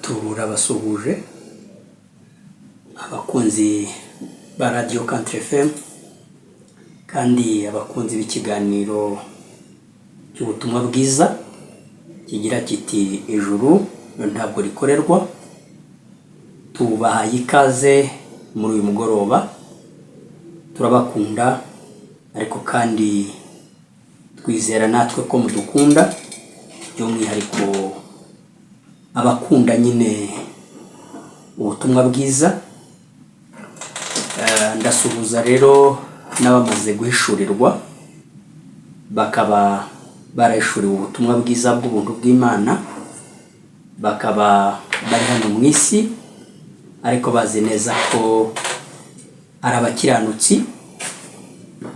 Turabasuhuje abakunzi ba Radiyo Country FM kandi abakunzi b'ikiganiro cy'ubutumwa bwiza kigira kiti "Ijuru ntabwo rikorerwa". Tubahaye ikaze muri uyu mugoroba. Turabakunda, ariko kandi twizera natwe ko mudukunda, by'umwihariko abakunda nyine ubutumwa bwiza. Ndasuhuza rero n'abamaze guhishurirwa, bakaba barahishuriwe ubutumwa bwiza bw'ubuntu bw'Imana, bakaba bari hano mu isi ariko bazi neza ko ari abakiranutsi,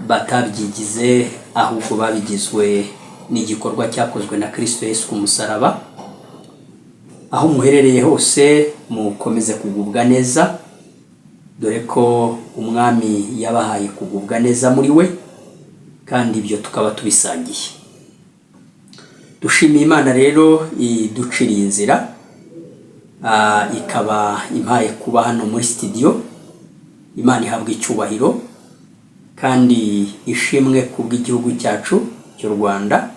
batabyigize ahubwo babigizwe n'igikorwa cyakozwe na Kristo Yesu ku musaraba. Aho muherereye hose mukomeze kugubwa neza, dore ko Umwami yabahaye kugubwa neza muri we, kandi ibyo tukaba tubisangiye. Dushimiye Imana rero iduciriye inzira, ikaba impaye kuba hano muri studio. Imana ihabwa icyubahiro kandi ishimwe kubw'igihugu cyacu cy'u Rwanda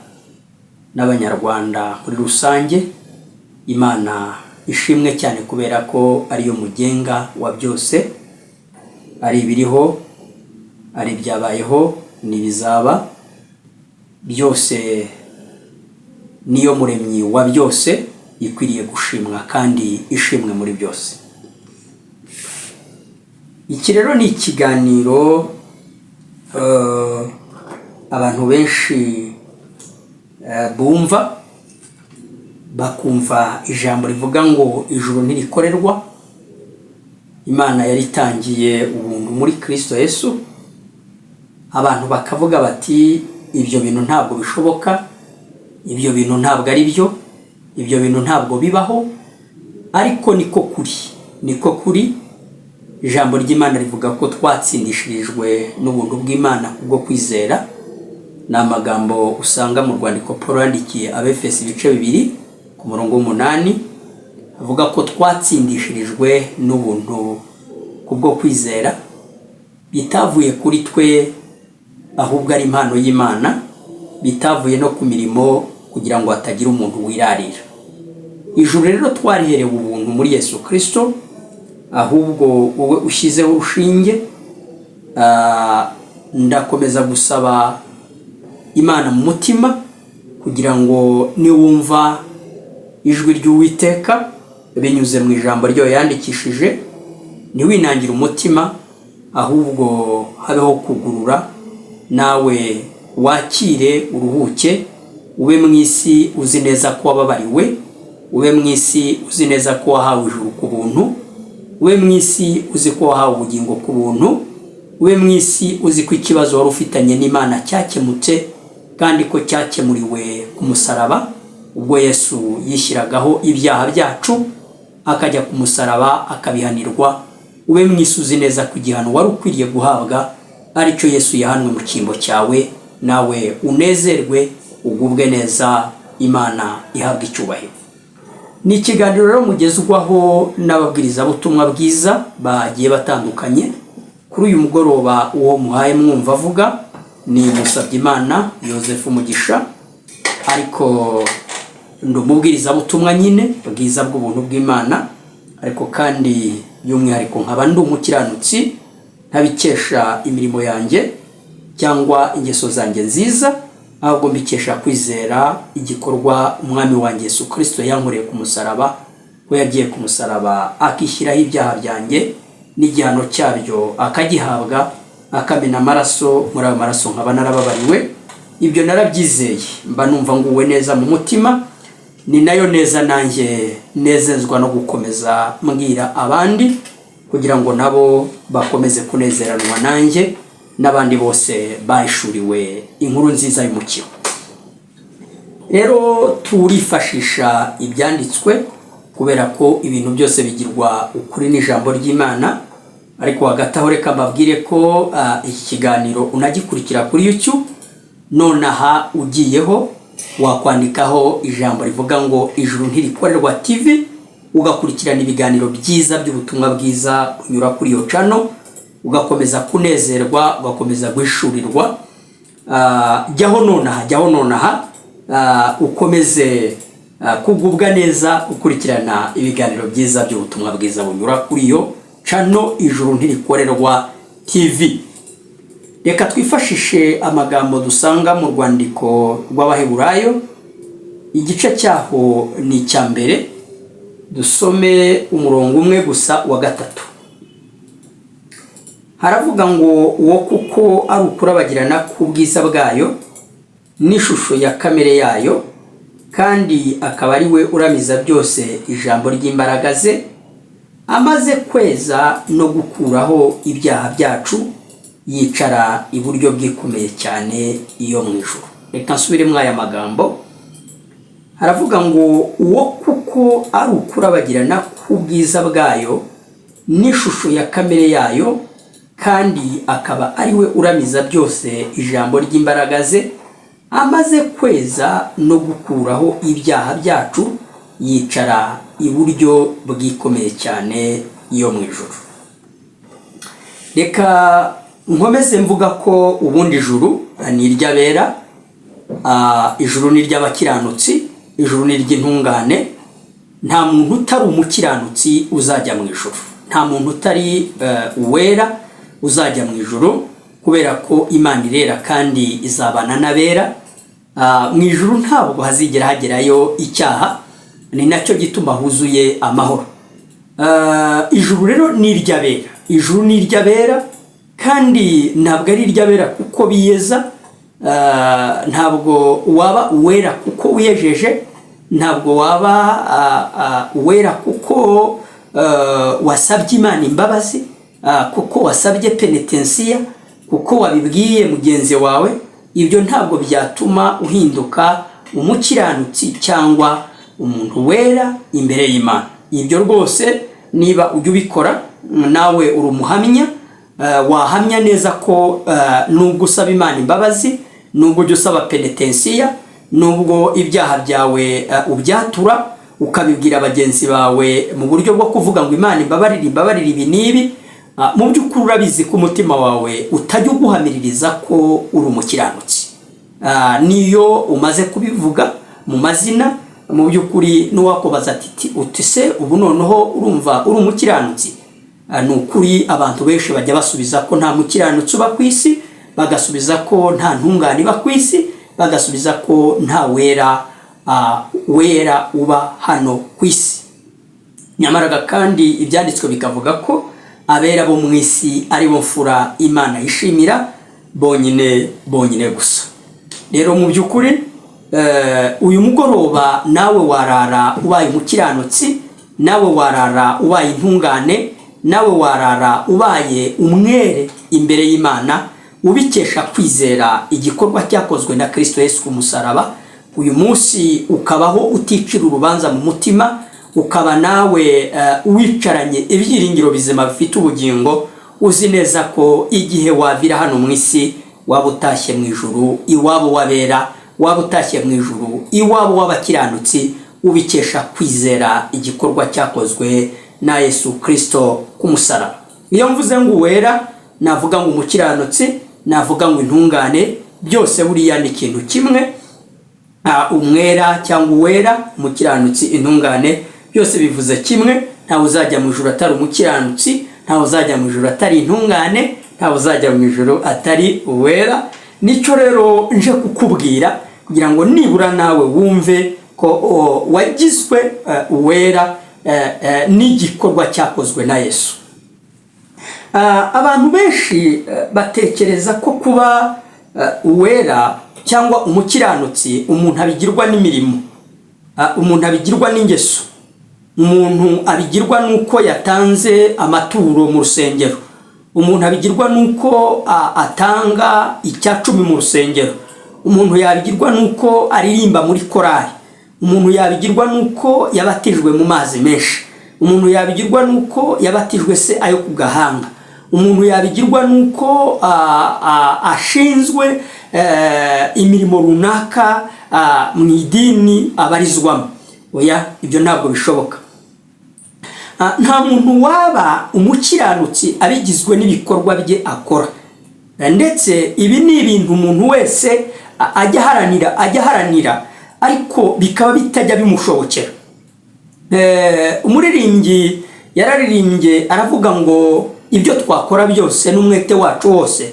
n'Abanyarwanda muri rusange. Imana ishimwe cyane kubera ko ariyo mugenga wa byose, ari ibiriho, ari ibyabayeho n'ibizaba byose, niyo muremyi wa byose, ikwiriye gushimwa kandi ishimwe muri byose. Iki rero ni ikiganiro abantu benshi bumva, bakumva ijambo rivuga ngo "Ijuru ntirikorerwa, Imana yaritangiye ubuntu muri Kristo Yesu". Abantu bakavuga bati: "Ibyo bintu ntabwo bishoboka, ibyo bintu ntabwo ari byo, ibyo bintu ntabwo bibaho". Ariko niko kuri, niko kuri. Ijambo ry'Imana rivuga ko twatsindishirijwe n'ubuntu bw'Imana kubwo kwizera. Ni amagambo usanga mu rwandiko Paul yandikiye Abefesi, ibice 2 ku murongo w'8, avuga ko twatsindishirijwe n'ubuntu kubwo kwizera, bitavuye kuri twe ahubwo ari impano y'Imana, bitavuye no ku mirimo kugira ngo hatagira umuntu wirarira. Ijuru rero twariherewe ubuntu muri Yesu Kirisito. Ahubwo wowe ushyizeho urushinge, ndakomeza gusaba Imana mu mutima kugira ngo niwumva ijwi ry'Uwiteka binyuze mu ijambo ryayo yandikishije, ntiwinangire umutima, ahubwo habeho kugurura, nawe wakire, uruhuke, ube mu isi uzi neza ko wababariwe, ube mu isi uzi neza ko wahawe ijuru ku buntu, ube mu isi uzi ko wahawe ubugingo ku buntu, ube mu isi uzi ko ikibazo wari ufitanye n'Imana cyakemutse, kandi ko cyakemuriwe ku musaraba ubwo Yesu yishyiragaho ibyaha byacu akajya ku musaraba akabihanirwa. Ube mu isi uzi neza ko igihano wari ukwiriye guhabwa aricyo Yesu yahanwe mu cyimbo cyawe, nawe unezerwe, ugubwe neza. Imana ihabwa icyubahiro. Ni ikiganiro rero mugezwaho n'ababwirizabutumwa bwiza bagiye batandukanye. Kuri uyu mugoroba, uwo muhaye mwumva avuga ni Musabyimana Yosefu Umugisha, ariko ndi umubwirizabutumwa nyine bwiza bw'ubuntu bw'Imana, ariko kandi by'umwihariko nkaba ndi umukiranutsi, ntabikesha imirimo yanjye cyangwa ingeso zanjye nziza, ahubwo mbikesha kwizera igikorwa Umwami wanjye Yesu Kirisito yankoreye ku musaraba, ko yagiye ku musaraba akishyiraho ibyaha byanjye n'igihano cyabyo akagihabwa, akamena amaraso, muri ayo maraso nkaba narababariwe. Ibyo narabyizeye, mba numva nguwe neza mu mutima. Ni nayo neza nanjye nezezwa no gukomeza mbwira abandi kugira ngo nabo bakomeze kunezeranwa nanjye n'abandi bose bahishuriwe inkuru nziza y'umukiro. Rero turifashisha ibyanditswe kubera ko ibintu byose bigirwa ukuri n'ijambo ry'Imana. Ariko hagati aho reka mbabwire ko iki kiganiro unagikurikira kuri YouTube. Nonaha ugiyeho wakwandikaho ijambo rivuga ngo "Ijuru ntirikorerwa TV". Ugakurikirana ibiganiro byiza by'ubutumwa bwiza bunyura kuri iyo channel, ugakomeza kunezerwa, ugakomeza guhishurirwa. Jyaho nonaha, jyaho nonaha, ukomeze kugubwa neza ukurikirana ibiganiro byiza by'ubutumwa bwiza bunyura kuri iyo channel Ijuru Ntirikorerwa TV. Reka twifashishe amagambo dusanga mu rwandiko rw'Abaheburayo, igice cyaho ni icya mbere, dusome umurongo umwe gusa wa 3. Haravuga ngo: "Uwo kuko ari ukurabagirana k'ubwiza bwayo n'ishusho ya kamere yayo, kandi akaba ari we uramiza byose ijambo ry'imbaraga ze, amaze kweza no gukuraho ibyaha byacu, yicara iburyo bw'ikomeye cyane iyo mu ijuru." Reka nsubiremo aya magambo. Haravuga ngo: "Uwo kuko ari ukurabagirana k'ubwiza bwayo n'ishusho ya kamere yayo, kandi akaba ari we uramiza byose ijambo ry'imbaraga ze, amaze kweza no gukuraho ibyaha byacu, yicara iburyo bw'ikomeye cyane yo mu ijuru." Reka nkomeze mvuga ko ubundi ijuru ni iry'abera, ijuru ni iry'abakiranutsi, ijuru ni iry'intungane. Nta muntu utari umukiranutsi uzajya mu ijuru, nta muntu utari uwera uzajya mu ijuru, kubera ko Imana irera kandi izabana n'abera. Mu ijuru ntabwo hazigera hagerayo icyaha, ni nacyo gituma huzuye amahoro. Ijuru rero ni iry'abera, ijuru ni iry'abera, kandi ntabwo ari iry'abera kuko biyeza. Ntabwo waba uwera kuko wiyejeje, ntabwo waba uwera kuko wasabye Imana imbabazi, kuko wasabye penetensiya, kuko wabibwiye mugenzi wawe. Ibyo ntabwo byatuma uhinduka umukiranutsi cyangwa umuntu wera imbere y'Imana. Ibyo rwose niba ujya ubikora, nawe uri umuhamya, wahamya neza ko nubwo usaba Imana imbabazi, nubwo ujya usaba penetensiya, nubwo ibyaha byawe ubyatura, ukabibwira bagenzi bawe mu buryo bwo kuvuga ngo "Imana imbabarire, imbabarire ibi n'ibi", mu by'ukuri urabizi ko umutima wawe utajya uguhamiririza ko uri umukiranutsi. Niyo umaze kubivuga mu mazina, mu by'ukuri n'uwakubaza ati: "Uti se ubu noneho urumva uri umukiranutsi?" Ni ukuri abantu benshi bajya basubiza ko nta mukiranutsi uba ku isi, bagasubiza ko nta ntungane iba ku isi, bagasubiza ko nta wera wera uba hano ku isi. Nyamara kandi ibyanditswe bikavuga ko abera bo mu isi ari bo mfura Imana yishimira bonyine, bonyine gusa. Rero mu by'ukuri uyu mugoroba nawe warara ubaye umukiranutsi, nawe warara ubaye intungane, nawe warara ubaye umwere imbere y'Imana, ubikesha kwizera igikorwa cyakozwe na Kirisito Yesu ku musaraba. Uyu munsi ukabaho uticira urubanza mu mutima, ukaba nawe wicaranye ibyiringiro bizima bifite ubugingo, uzi neza ko igihe wavira hano mu isi waba utashye mu ijuru iwabo w'abera, waba utashye mu ijuru iwabo w'abakiranutsi, ubikesha kwizera igikorwa cyakozwe na Yesu Kirisito ku musaraba. Iyo mvuze ngo uwera, navuga ngo umukiranutsi, navuga ngo intungane, byose buriya ni ikintu kimwe. Umwera cyangwa uwera, umukiranutsi, intungane, byose bivuze kimwe. Ntawe uzajya mu ijuru atari umukiranutsi, ntawe uzajya mu ijuru atari intungane, ntawe uzajya mu ijuru atari uwera. Nicyo rero nje kukubwira kugira ngo nibura nawe wumve ko wagizwe uwera n'igikorwa cyakozwe na Yesu. Abantu benshi batekereza ko kuba uwera cyangwa umukiranutsi umuntu abigirwa n'imirimo, umuntu abigirwa n'ingeso, umuntu abigirwa n'uko yatanze amaturo mu rusengero, umuntu abigirwa n'uko atanga 10% mu rusengero, umuntu yabigirwa n'uko aririmba muri korari, umuntu yabigirwa n'uko yabatijwe mu mazi menshi, umuntu yabigirwa n'uko yabatijwe se ayo ku gahanga, umuntu yabigirwa n'uko ashinzwe imirimo runaka mu idini abarizwamo. Oya, ibyo ntabwo bishoboka. Nta muntu waba umukiranutsi abigizwe n'ibikorwa bye akora. Ndetse ibi ni ibintu umuntu wese ajya aharanira, ariko bikaba bitajya bimushobokera. Umuririmbyi yararirimbye aravuga ngo ibyo twakora byose n'umwete wacu wose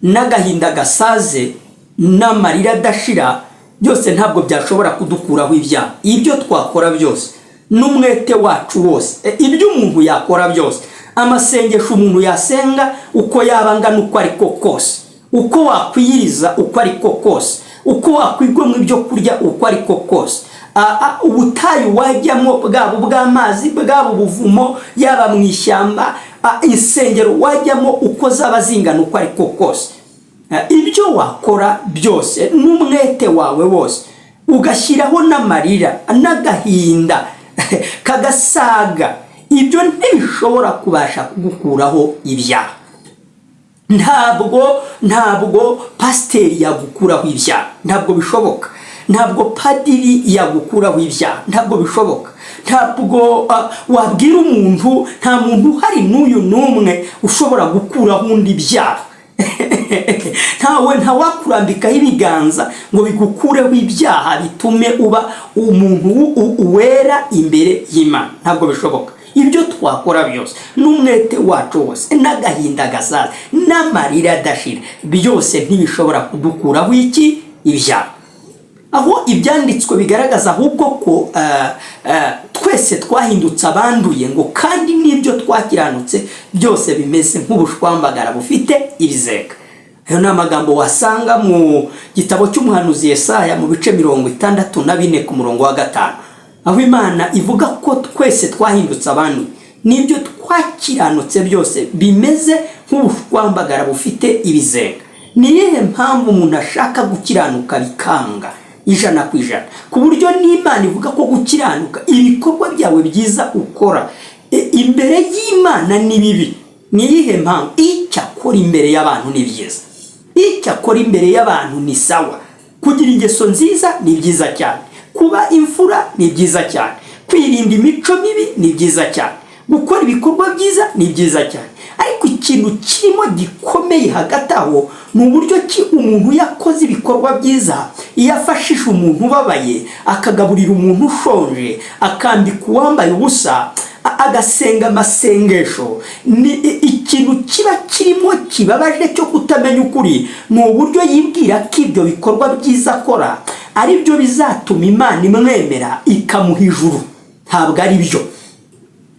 n'agahinda gasaze n'amarira adashira, byose ntabwo byashobora kudukuraho ibyaha. Ibyo twakora byose n'umwete wacu wose, ibyo umuntu yakora byose, amasengesho umuntu yasenga uko yaba angana uko ariko kose, uko wakwiyiriza uko ariko kose, uko wakwigomwa ibyo kurya uko ariko kose, ubutayu wajyamo, bwaba ubw'amazi, bwaba ubuvumo, yaba mu ishyamba, insengero wajyamo uko zaba zingana uko ariko kose, ibyo wakora byose n'umwete wawe wose, ugashyiraho n'amarira n'agahinda kagasaga, ibyo ntibishobora kubasha kugukuraho ibyaha. Ntabwo pasiteri yagukuraho ibyaha, ntabwo bishoboka. Ntabwo padiri yagukuraho ibyaha, ntabwo bishoboka. Ntabwo wabwira umuntu, nta muntu uhari n'uyu n'umwe ushobora gukuraho undi ibyaha. Ntawe, ntawakurambikaho ibiganza ngo bigukureho ibyaha, bitume uba umuntu wera imbere y'Imana. Ntabwo bishoboka. Ibyo twakora byose n'umwete wacu wose n'agahinda gasaza n'amarira adashira, byose ntibishobora kudukuraho iki? Ibyaha. Aho ibyanditswe bigaragaza ahubwo ko twese twahindutse abanduye, ngo kandi n'ibyo twakiranutse byose bimeze nk'ubushwambagara bufite ibizega. Ayo ni amagambo wasanga mu gitabo cy'umuhanuzi Yesaya mu bice 64 ku murongo wa 5, aho Imana ivuga ko twese twahindutse abanduye, n'ibyo twakiranutse byose bimeze nk'ubushwambagara bufite ibizenga. Ni iyihe mpamvu umuntu ashaka gukiranuka bikanga 100%, ku buryo n'Imana ivuga ko gukiranuka, ibikorwa byawe byiza ukora, imbere y'Imana ni bibi? Ni iyihe mpamvu? Icyakora imbere y'abantu ni byiza, icyakora imbere y'abantu ni sawa. Kugira ingeso nziza ni byiza cyane, kuba imfura ni byiza cyane, kwirinda imico mibi ni byiza cyane, gukora ibikorwa byiza ni byiza cyane. Ariko ikintu kirimo gikomeye hagati aho ni uburyo ki umuntu yakoze ibikorwa byiza, iyo afashije umuntu ubabaye, akagaburira umuntu ushonje, akambika uwambaye ubusa, agasenga amasengesho, ni ikintu kiba kirimo kibabaje cyo kutamenya ukuri. Ni uburyo yibwira ko ibyo bikorwa byiza akora ari byo bizatuma Imana imwemera ikamuha ijuru. Ntabwo ari byo.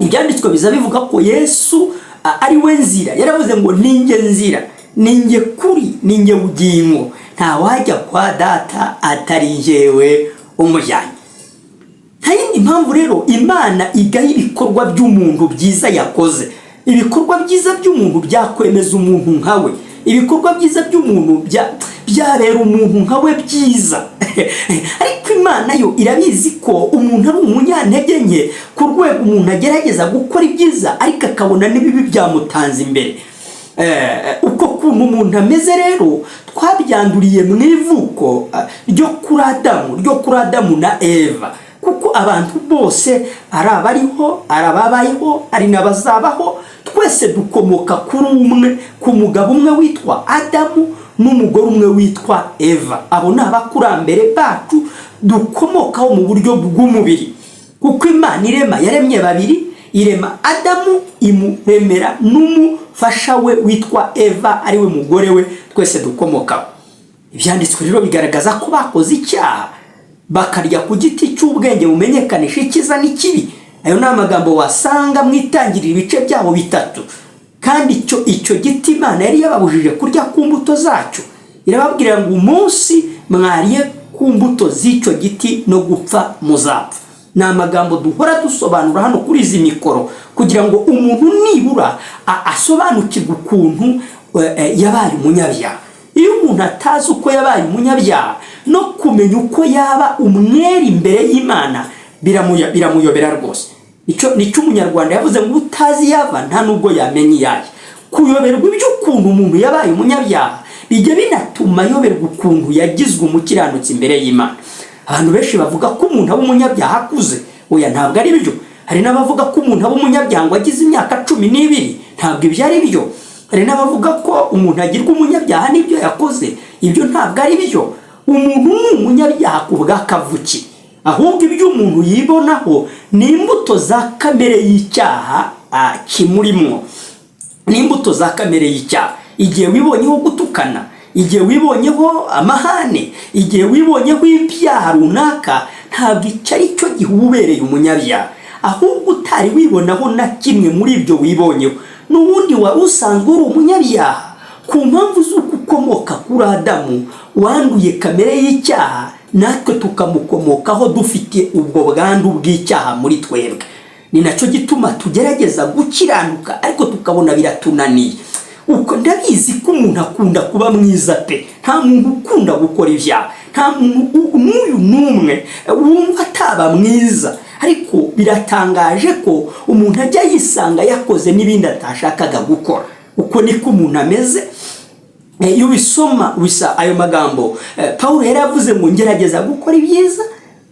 Ibyanditswe biza bivuga ko Yesu ari we nzira. Yaravuze ngo ninjye nzira, ninjye kuri, ninjye bugingo, ntawajya kwa Data atari njyewe umujyanye. Nta yindi mpamvu rero Imana igaha ibikorwa by'umuntu byiza yakoze. Ibikorwa byiza by'umuntu byakwemeza umuntu nkawe, ibikorwa byiza by'umuntu byabera umuntu nkawe byiza, ariko Imana yo irabizi ko umuntu ari umunyantege nke, ku rwego umuntu agerageza gukora ibyiza ariko akabona n'ibibi byamutanze imbere. Uko kuntu umuntu ameze rero twabyanduriye mu ivuko ryo kuri Adamu na Eva, kuko abantu bose, ari abariho, ari ababayeho, ari n'abazabaho, twese dukomoka kuri umwe, ku mugabo umwe witwa Adamu n'umugore umwe witwa Eva. Abo ni abakurambere bacu dukomokaho mu buryo bw'umubiri, kuko Imana irema yaremye babiri: irema Adamu, imuremera n'umufasha we witwa Eva, ari we mugore we twese dukomokaho. Ibyanditswe rero bigaragaza ko bakoze icyaha, bakarya ku giti cy'ubwenge bumenyekanisha icyiza n'ikibi. Ayo ni amagambo wasanga mu Itangiriro ibice byaho 3. Kandi icyo giti Imana yari yababujije kurya ku mbuto zacyo, irababwira ngo umunsi mwariye ku mbuto z'icyo giti no gupfa muzapfa. Ni amagambo duhora dusobanura hano kuri izi mikoro kugira ngo umuntu nibura asobanukirwe ukuntu yabaye umunyabyaha. Iyo umuntu atazi uko yabaye umunyabyaha, no kumenya uko yaba umwere imbere y'Imana biramuyobera rwose. Icyo nicyo Umunyarwanda yavuze ngo utazi yava nta nubwo yamenya iyaye. Kuyoberwa iby'ukuntu umuntu yabaye umunyabyaha bijya binatuma ayoberwa ukuntu yagizwe umukiranutsi imbere y'Imana. Abantu benshi bavuga ko umuntu aba umunyabyaha akuze. Oya, ntabwo ari byo. Hari n'abavuga ko umuntu aba umunyabyaha ngo agize imyaka 12. Ntabwo ibyo ari byo. Hari n'abavuga ko umuntu agirwa umunyabyaha n'ibyo yakoze. Ibyo ntabwo ari byo. Umuntu ni umunyabyaha ku bwa kavukire, ahubwo ibyo umuntu yibonaho ni imbuto za kamere y'icyaha kimurimwo, ni imbuto za kamere y'icyaha. Igihe wibonyeho gutukana, igihe wibonyeho amahane, igihe wibonyeho ibyaha runaka, ntabwo icyo ari cyo gihe uba ubereye umunyabyaha. Ahubwo utari wibonaho na kimwe muri ibyo wibonyeho, n'ubundi wari usanzwe uri umunyabyaha ku mpamvu z'uko ukomoka kuri Adamu wanduye kamere y'icyaha, natwe tukamukomokaho dufite ubwo bwandu bw'icyaha muri twebwe. Ni nacyo gituma tugerageza gukiranuka, ariko tukabona biratunaniye. Uko ndabizi ko umuntu akunda kuba mwiza pe. Nta muntu ukunda gukora ibyaha, nta muntu n'uyu n'umwe wumva ataba mwiza. Ariko biratangaje ko umuntu ajya yisanga yakoze n'ibindi atashakaga gukora. Uko niko umuntu ameze. Iyo ubisoma bisa ayo magambo, Paul yari avuze ngo: "Ngerageza gukora ibyiza,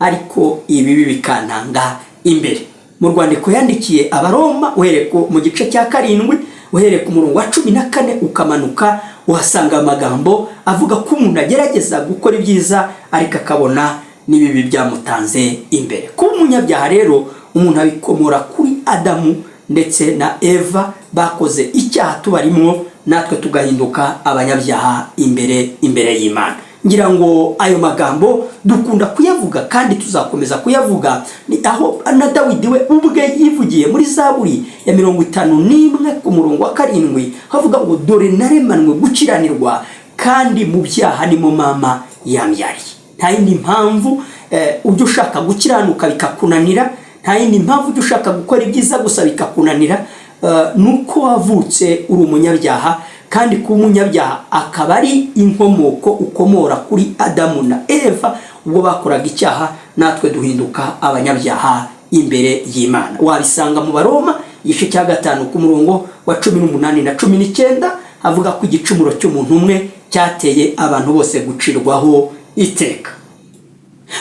ariko ibibi bikantanga imbere." Mu rwandiko yandikiye Abaroma, uhereye mu gice cya 7, uhereye ku murongo wa 14 ukamanuka, uhasanga amagambo avuga ko umuntu agerageza gukora ibyiza, ariko akabona n'ibibi byamutanze imbere. Kuba umunyabyaha rero, umuntu abikomora kuri Adamu ndetse na Eva bakoze icyaha tubarimwo, natwe tugahinduka abanyabyaha imbere y'Imana. Ngira ngo ayo magambo dukunda kuyavuga kandi tuzakomeza kuyavuga. Ni aho na Dawidi we ubwe yivugiye muri Zaburi ya 51 ku murongo wa 7, havuga ngo: "Dore naremanwe gukiranirwa, kandi mu byaha nimo mama yambyariye." Nta yindi mpamvu ujya ushaka gukiranuka bikakunanira, nta yindi mpamvu ujya ushaka gukora ibyiza gusa bikakunanira, nuko wavutse uri umunyabyaha. Kandi kuba umunyabyaha akaba ari inkomoko ukomora kuri Adamu na Eva ubwo bakoraga icyaha, natwe duhinduka abanyabyaha imbere y'Imana. Wabisanga mu Baroma igice cya 5 ku murongo wa 18 na 19, avuga ko igicumuro cy'umuntu umwe cyateye abantu bose gucirwaho iteka.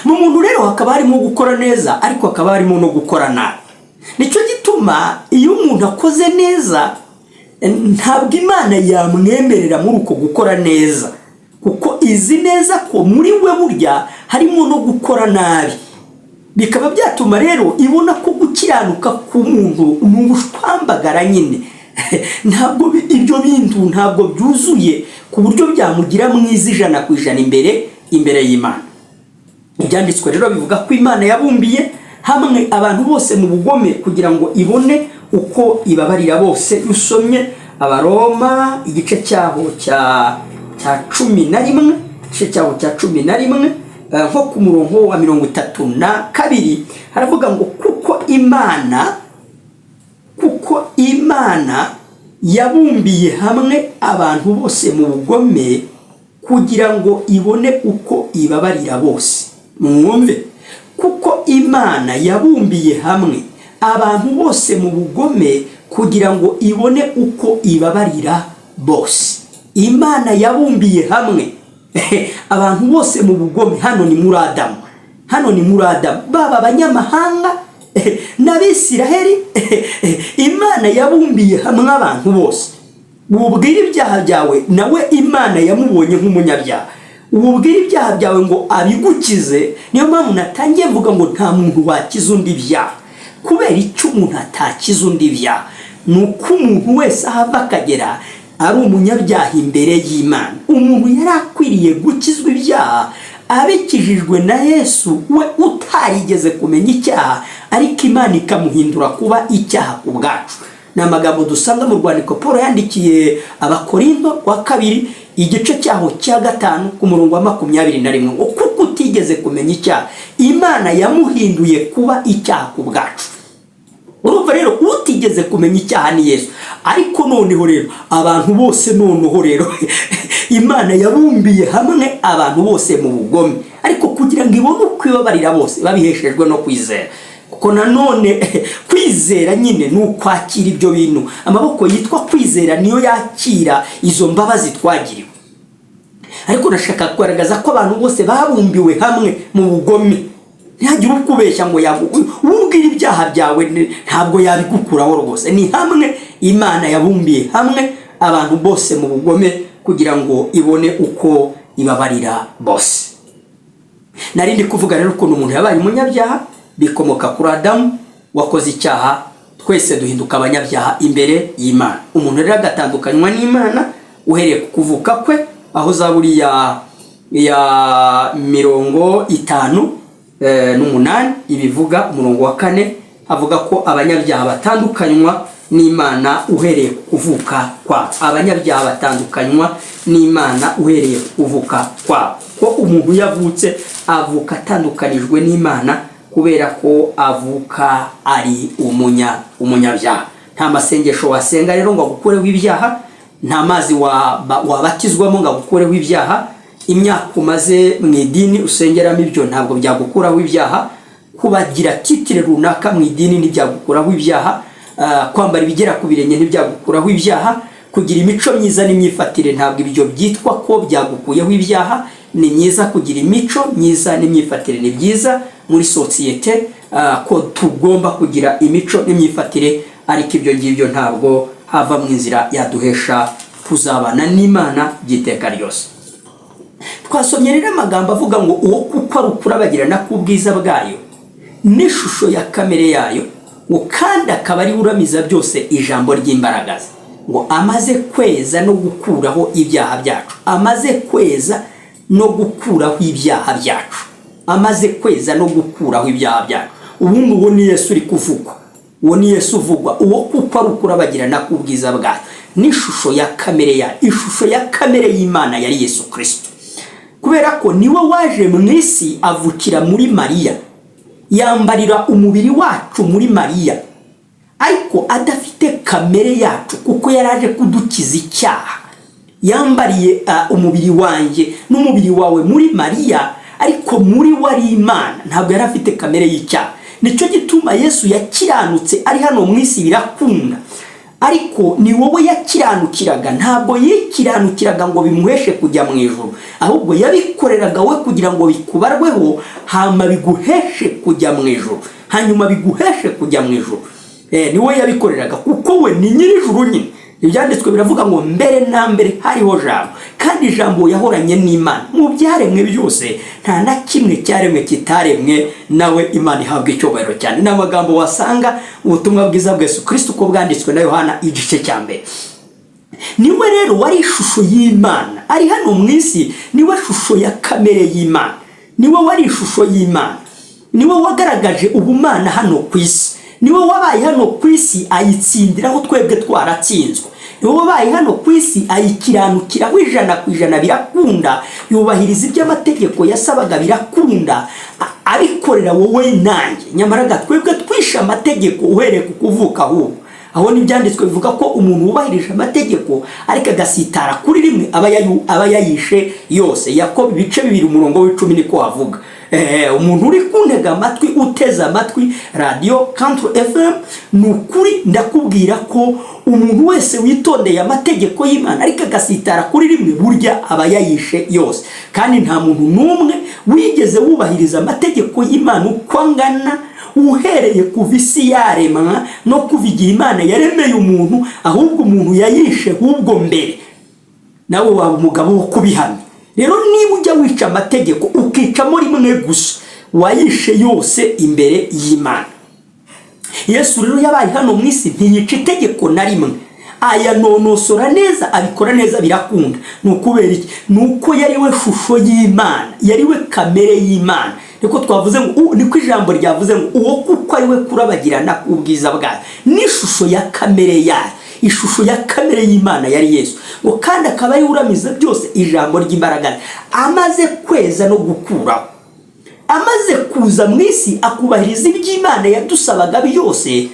Mu muntu rero hakaba harimo gukora neza, ariko hakaba harimo no gukora nabi. Nicyo gituma iyo umuntu akoze neza, ntabwo Imana yamwemerera muri uko gukora neza, kuko izi neza ko muri we burya harimo no gukora nabi. Bikaba byatuma rero ibona ko gukiranuka k'umuntu ni ubushwambagara nyine. Ntabwo ibyo bintu ntabwo byuzuye ku buryo byamugira mwiza 100% imbere y'Imana. Ibyanditswe rero bivuga ko Imana yabumbiye hamwe abantu bose mu bugome kugira ngo ibone uko ibabarira bose. Iyo usomye Abaroma igice cyaho cya 11, igice cyaho cya 11, nko ku murongo wa 32, haravuga ngo: "Kuko Imana yabumbiye hamwe abantu bose mu bugome kugira ngo ibone uko ibabarira bose." Mwumve: kuko Imana yabumbiye hamwe abantu bose mu bugome kugira ngo ibone uko ibabarira bose. Imana yabumbiye hamwe abantu bose mu bugome. Hano ni muri Adamu, hano ni muri Adamu, baba abanyamahanga n'Abisiraheli. Imana yabumbiye hamwe abantu bose. Wubwira ibyaha byawe, nawe Imana yamubonye nk'umunyabyaha. Wubwira ibyaha byawe ngo abigukize. Niyo mpamvu natangiye mvuga ngo nta muntu wakiza undi ibyaha. Kubera icyo umuntu atakiza undi ibyaha ni uko umuntu wese aho ava akagera ari umunyabyaha imbere y'Imana. Umuntu yari akwiriye gukizwa ibyaha abikijijwe na Yesu, we utarigeze kumenya icyaha, ariko Imana ikamuhindura kuba icyaha ku bwacu. Ni amagambo dusanga mu rwandiko Paul yandikiye Abakorinto wa kabiri, igice cyaho cya 5 ku murongo wa 21, ngo: "Kuko utigeze kumenya icyaha, Imana yamuhinduye kuba icyaha ku bwacu." Urumva rero, utigeze kumenya icyaha ni Yesu. Ariko noneho rero abantu bose, noneho rero Imana yabumbiye hamwe abantu bose mu bugome, ariko kugira ngo ibone uko ibabarira bose babiheshejwe no kwizera. Kuko nanone kwizera nyine ni ukwakira ibyo bintu. Amaboko yitwa kwizera niyo yakira izo mbabazi twagiriwe. Ariko ndashaka kugaragaza ko abantu bose babumbiwe hamwe mu bugome. Ntihagire ukubeshya ngo ubwira ibyaha byawe, ntabwo yabigukuraho rwose. Ni hamwe Imana yabumbiye hamwe abantu bose mu bugome kugira ngo ibone uko ibabarira bose. Nari ndi kuvuga rero ukuntu umuntu yabaye umunyabyaha bikomoka kuri Adamu wakoze icyaha, twese duhinduka abanyabyaha imbere y'Imana. Umuntu rero agatandukanywa n'Imana uhereye ku kuvuka kwe, aho Zaburi ya 58 ibivuga, umurongo wa 4, avuga ko abanyabyaha batandukanywa n'Imana uhereye ku kuvuka kwabo. Abanyabyaha batandukanywa n'Imana uhereye ku kuvuka kwabo, ko umuntu yavutse avuka atandukanijwe n'Imana kubera ko avuka ari umunyabyaha. Nta masengesho wasenga rero ngo agukureho ibyaha, nta mazi wabatizwamo ngo agukureho ibyaha, imyaka umaze mu idini usengeramo, ibyo ntabwo byagukuraho ibyaha. Kubagira titre runaka mu idini ntibyagukuraho ibyaha. Kwambara ibigera ku birenge ntibyagukuraho ibyaha. Kugira imico myiza n'imyifatire, ntabwo ibyo byitwa ko byagukuyeho ibyaha. Ni myiza kugira imico myiza n'imyifatire, ni byiza muri sosiyete ko tugomba kugira imico n'imyifatire, ariko ibyo ngibyo ntabwo hava mu inzira yaduhesha kuzabana n'Imana by'iteka ryose. Twasomye rero amagambo avuga ngo uwo kuko ari ukurabagirana k'ubwiza bwayo n'ishusho ya kamere yayo, ngo kandi akaba ari uramiza byose ijambo ry'imbaraga ze, ngo amaze kweza no gukuraho ibyaha byacu, amaze kweza no gukuraho ibyaha byacu, amaze kweza no gukuraho ibyaha byacu. Ubundi uwo ni Yesu uri kuvugwa, uwo ni Yesu uvugwa. Uwo kuko ari ukurabagirana k'ubwiza bwayo n'ishusho ya kamere yayo. Ishusho ya kamere y'Imana yari Yesu Kirisito, kubera ko niwe waje mu isi, avukira muri Mariya, yambarira umubiri wacu muri Mariya, ariko adafite kamere yacu, kuko yari aje kudukiza icyaha. Yambariye umubiri wanjye n'umubiri wawe muri Mariya, ariko muri we ari Imana, ntabwo yari afite kamere y'icyaha. Nicyo gituma Yesu yakiranutse ari hano mu isi, birakunda, ariko ni wowe yakiranukiraga. Ntabwo yikiranukiraga ngo bimuheshe kujya mu ijuru, ahubwo yabikoreraga we kugira ngo bikubarweho, hama biguheshe kujya mu ijuru, hanyuma biguheshe kujya mu ijuru. Ni we yabikoreraga kuko we ni nyir'ijuru nyine. Ibyanditswe biravuga ngo mbere na mbere hariho Jambo, kandi Ijambo yahoranye n'Imana. Mu byaremwe byose nta na kimwe cyaremwe kitaremwe nawe. Imana ihabwa icyubahiro cyane. Ni amagambo wasanga ubutumwa bwiza bwa Yesu Kristo uko bwanditswe na Yohana, igice cya 1. Niwe rero wari ishusho y'Imana ari hano mu isi, niwe shusho ya kamere y'Imana, niwe wari ishusho y'Imana, niwe wagaragaje ubumana hano ku isi, niwe wabaye hano ku isi ayitsindiraho twebwe twaratsinzwe, niwe wabaye hano ku isi ayikiranukiraho 100%, birakunda, yubahiriza ibyo amategeko yasabaga, birakunda, abikorera wowe nanjye. Nyamara twebwe twishe amategeko uhereye ku kuvuka. Ahubwo aho n'ibyanditswe bivuga ko umuntu wubahirije amategeko ariko agasitara kuri rimwe aba yayishe yose. Yakobo ibice 2 umurongo wa 10 niko wavuga. Umuntu uri kuntega amatwi, uteze amatwi radiyo Country FM, ni ukuri ndakubwira ko umuntu wese witondeye amategeko y'Imana ariko agasitara kuri rimwe, burya aba yayishe yose. Kandi nta muntu n'umwe wigeze wubahiriza amategeko y'Imana uko angana, uhereye kuva isi yaremwa no kuva igihe Imana yaremeye umuntu. Ahubwo umuntu yayishe ahubwo mbere. Nawe waba umugabo wo kubihamya. Rero niba ujya wica amategeko ukicamo rimwe gusa, wayishe yose imbere y'Imana. Yesu rero yabaye hano mu isi, ntiyica itegeko na rimwe, ayanonosora neza, abikora neza, birakunda. Ni ukubera iki? Ni uko yari we shusho y'Imana, yari we kamere y'Imana. Niko twavuze ngo niko ijambo ryavuze ngo uwo kuko ari we kurabagirana k'ubwiza bwayo n'ishusho ya kamere yayo. Ishusho ya kamere y'Imana yari Yesu. Ngo kandi akaba ari uramiza byose ijambo ry'imbaraga, amaze kweza no gukuraho. Amaze kuza mu isi akubahiriza iby'Imana yadusabaga byose,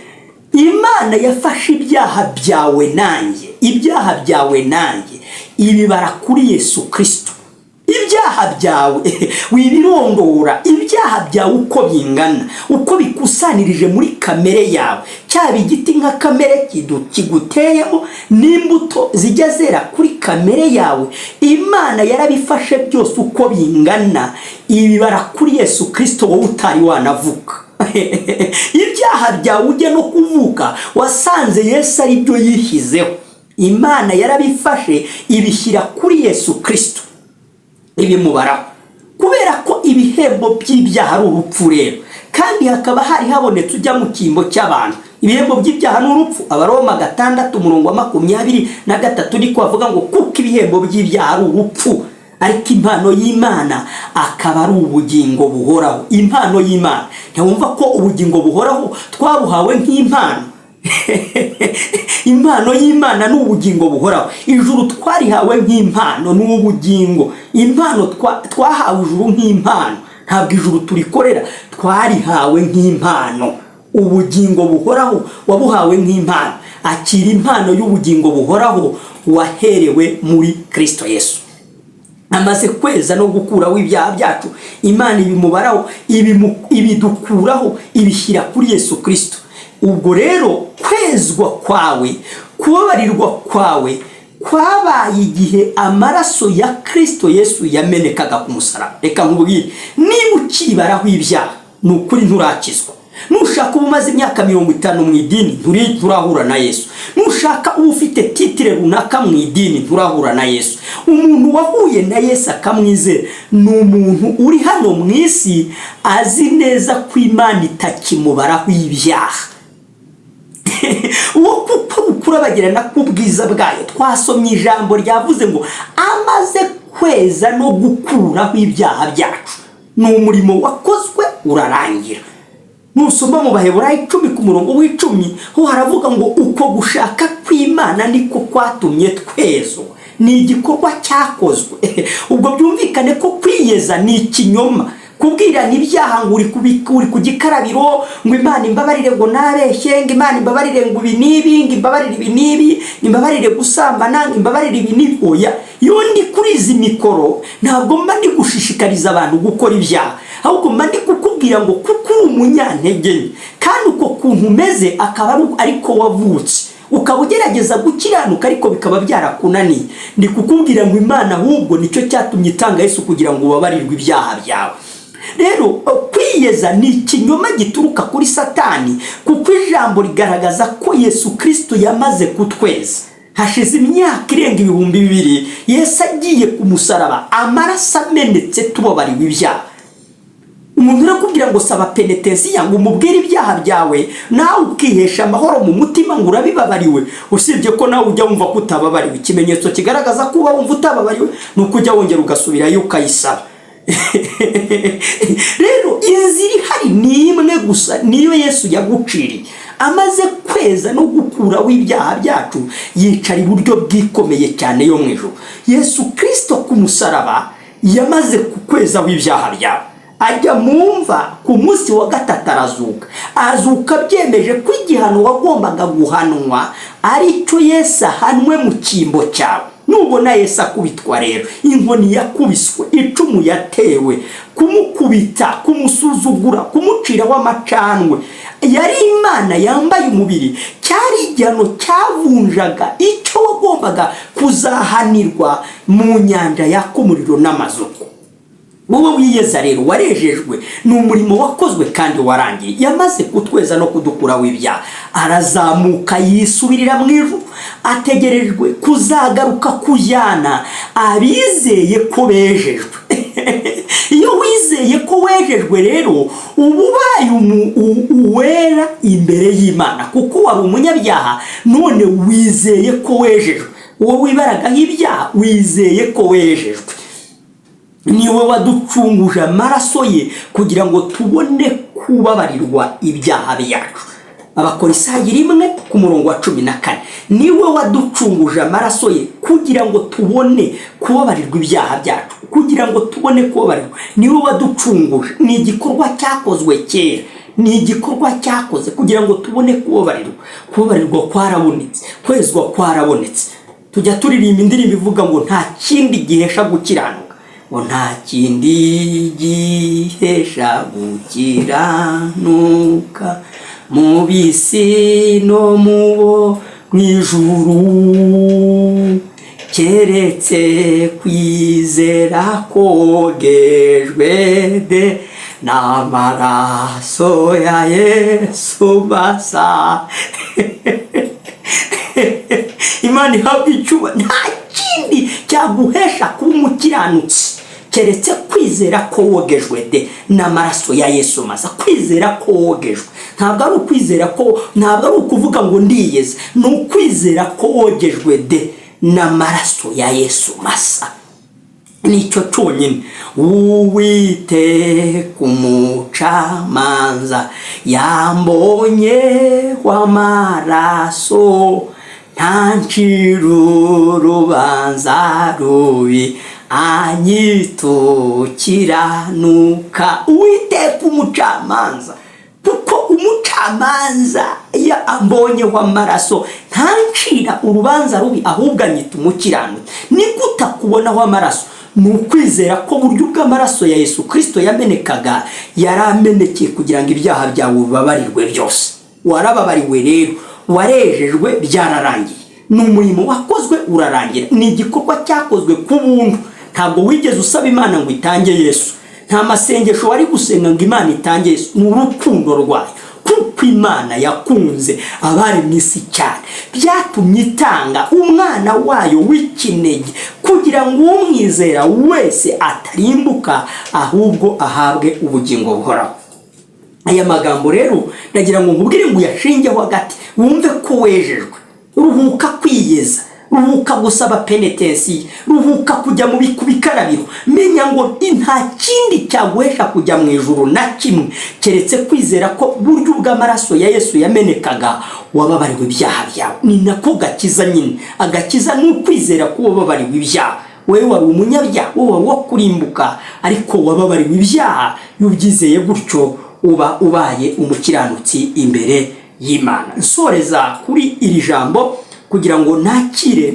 Imana yafashe ibyaha byawe nanjye, ibyaha byawe nanjye ibibara kuri Yesu Kirisito. Ibyaha byawe nanjye ibibara kuri Yesu Kirisito. Ibyaha byawe wibirondora, ibyaha byawe uko bingana, uko bikusanirije muri kamere yawe, cyaba igiti nka kamere kiguteyemo n'imbuto zijya zera kuri kamere yawe, Imana yarabifashe byose uko bingana, ibibara kuri Yesu Kirisito, wowe utari wanavuka. Ibyaha byawe ujya no kuvuka wasanze Yesu ari byo yishyizeho. Imana yarabifashe, ibishyira kuri Yesu Kirisito, ibimubaraho. Kubera ko ibihembo by'ibyaha ari urupfu rero, kandi hakaba hari habonetse ujya mu cyimbo cy'abantu, ibihembo by'ibyaha ni urupfu. Abaroma 6 umurongo wa 23 niko bavuga ngo: "Kuko ibihembo by'ibyaha ari urupfu, ariko impano y'Imana akaba ari ubugingo buhoraho." Impano y'Imana, ntiwumva ko ubugingo buhoraho twabuhawe nk'impano? Impano y'Imana ni ubugingo buhoraho. Ijuru twarihawe nk'impano, ni ubugingo. Impano, twahawe ijuru nk'impano, ntabwo ijuru turikorera, twarihawe nk'impano. Ubugingo buhoraho wabuhawe nk'impano. Akira impano y'ubugingo buhoraho waherewe muri Kirisito Yesu. Amaze kweza no gukuraho ibyaha byacu, Imana ibimubaraho, ibidukuraho, ibishyira kuri Yesu Kirisito. Ubwo rero kwezwa kwawe, kubabarirwa kwawe kwabaye igihe amaraso ya Kirisito Yesu yamenekaga ku musaraba. Reka nkubwire, niba ukibaraho ibyaha, ni ukuri nturakizwa. Nushaka uba umaze imyaka 50 mu idini, nturahura na Yesu. Nushaka uba ufite titre runaka mu idini, nturahura na Yesu. Umuntu wahuye na Yesu akamwizera ni umuntu uri hano mu isi azi neza ko Imana itakimubaraho ibyaha. Uwo kuko ukurabagirana k'ubwiza bwayo. Twasomye ijambo ryavuze ngo amaze kweza no gukuraho ibyaha byacu, ni umurimo wakozwe urarangira. Nusoma mu Baheburayo 10 ku murongo wa 10, ho haravuga ngo uko gushaka kw'Imana niko kwatumye twezwa, ni igikorwa cyakozwe. Ubwo byumvikane ko kwiyeza ni ikinyoma, kubwirana ibyaha ngo uri ku gikarabiro, ngo "Imana imbabarire", ngo "Nabeshye", ngo "Imana imbabarire", ngo ibi n'ibi, ngo "Imbabarire ibi n'ibi", ngo "Imbabarire gusambana", ngo "Imbabarire ibi n'ibi". Oya, iyo ndi kuri izi mikoro ntabwo mba ndi gushishikariza abantu gukora ibyaha, ahubwo mba ndi kukubwira ngo kuko uri umunyantege nke, kandi uko kuntu umeze akaba ariko wavutse, ukaba ugerageza gukiranuka ariko bikaba byarakunaniye, ndi kukubwira ngo Imana ahubwo nicyo cyatumye itanga Yesu kugira ngo ubabarirwe ibyaha byawe. Rero kwiyeza ni ikinyoma gituruka kuri Satani, kuko ijambo rigaragaza ko Yesu Kirisito yamaze kutweza. Hashize imyaka irenga 2000 Yesu agiye ku musaraba, amaraso amenetse, tubabariwe ibyaha. Umuntu urakubwira ngo saba penetensiya, ngo umubwire ibyaha byawe, nawe ukihesha amahoro mu mutima ngo urabibabariwe, usibye ko nawe ujya wumva ko utababariwe. Ikimenyetso kigaragaza ko uba wumva utababariwe ni uko ujya wongera ugasubirayo ukayisaba. Rero inzira ihari ni imwe gusa, niyo Yesu yaguciriye. Amaze kweza no gukuraho ibyaha byacu, yicara iburyo bwikomeye cyane yo mu ijuru. Yesu Kirisito ku musaraba yamaze kukwezaho ibyaha byawe, ajya mu mva, ku munsi wa gatatu arazuka. Azuka byemeje ko igihano wagombaga guhanwa ari cyo Yesu ahanwe mu cyimbo cyawe. Nubona Yesu akubitwa rero, inkoni yakubiswe, icumu yatewe, kumukubita, kumusuzugura, kumuciraho amacandwe, yari Imana yambaye umubiri, cyari igihano cyavunjaga icyo wagombaga kuzahanirwa mu nyanja yaka umuriro n'amazuku. Wowe wiyeza rero warejejwe, ni umurimo wakozwe kandi warangiye. Yamaze kutweza no kudukuraho ibyaha, arazamuka yisubirira mu ijuru, ategerejwe kuzagaruka kujyana abizeye ko bejejwe. Iyo wizeye ko wejejwe rero, uba ubaye uwera imbere y'Imana, kuko wari umunyabyaha, none wizeye ko wejejwe. Uwo wibaragaho ibyaha, wizeye ko wejejwe. Niwe waducunguje amaraso ye kugira ngo tubone kubabarirwa ibyaha byacu. Abakorisayi 1 ku murongo wa 14. Niwe waducunguje amaraso ye kugira ngo tubone kubabarirwa ibyaha byacu, kugira ngo tubone kubabarirwa. Niwe waducunguje, ni igikorwa cyakozwe kera, ni igikorwa cyakoze kugira ngo tubone kubabarirwa. Kubabarirwa kwarabonetse, kwezwa kwarabonetse. Tujya turirimba indirimbo ivuga ngo nta kindi gihesha gukiranuka. Ngo nta kindi gihesha gukiranuka mu bisi no mu bo mu ijuru, keretse kwizera kogejwe de n'amaraso ya Yesu masa. Imana ihabwa icyuba. Nta kindi cyaguhesha kuba umukiranutsi keretse kwizera ko wogejwe de n'amaraso ya Yesu masa. Kwizera ko wogejwe ntabwo ari ukwizera ko, ntabwo ari ukuvuga ngo ndiyeze, ni ukwizera ko wogejwe de n'amaraso ya Yesu masa, nicyo cyonyine. Uwiteka umucamanza yambonye w'amaraso, ntancira urubanza rubi, anyitukiranuka. Uwiteka umucamanza, kuko umucamanza iyo ambonyeho amaraso ntancira urubanza rubi, ahubwo anyita umukiranutsi. Ni gute akubonaho amaraso? Ni ukwizera ko buryo bw'amaraso ya Yesu Kirisito yamenekaga, yari amenekeye kugira ngo ibyaha byawe bibabarirwe byose. Warababariwe rero, warejejwe, byararangiye. Ni umurimo wakozwe urarangira, ni igikorwa cyakozwe ku buntu. Ntabwo wigeze usaba Imana ngo itange Yesu, nta masengesho wari gusenga ngo Imana itange Yesu, ni urukundo rwayo. Kuko Imana yakunze abari mu isi cyane, byatumye itanga umwana wayo w'ikinege, kugira ngo umwizera wese atarimbuka, ahubwo ahabwe ubugingo buhoraho. Aya magambo rero ndagira ngo nkubwire ngo uyashingeho hagati, wumve ko wejejwe. Ruhuka kwiyeza, ruhuka gusaba penetensiya, ruhuka kujya mu ku bikarabiro. Menya ngo nta kindi cyaguhesha kujya mu ijuru na kimwe keretse kwizera ko buryo bw'amaraso ya Yesu yamenekaga wababariwe ibyaha byawe. Ni nako gakiza nyine. Agakiza ni ukwizera ko wababariwe ibyaha. Wowe wari umunyabyaha, wowe wari uwo kurimbuka, ariko wababariwe ibyaha. Iyo ubyizeye gutyo, uba ubaye umukiranutsi imbere y'Imana. Nsoreza kuri iri jambo kugira ngo nakire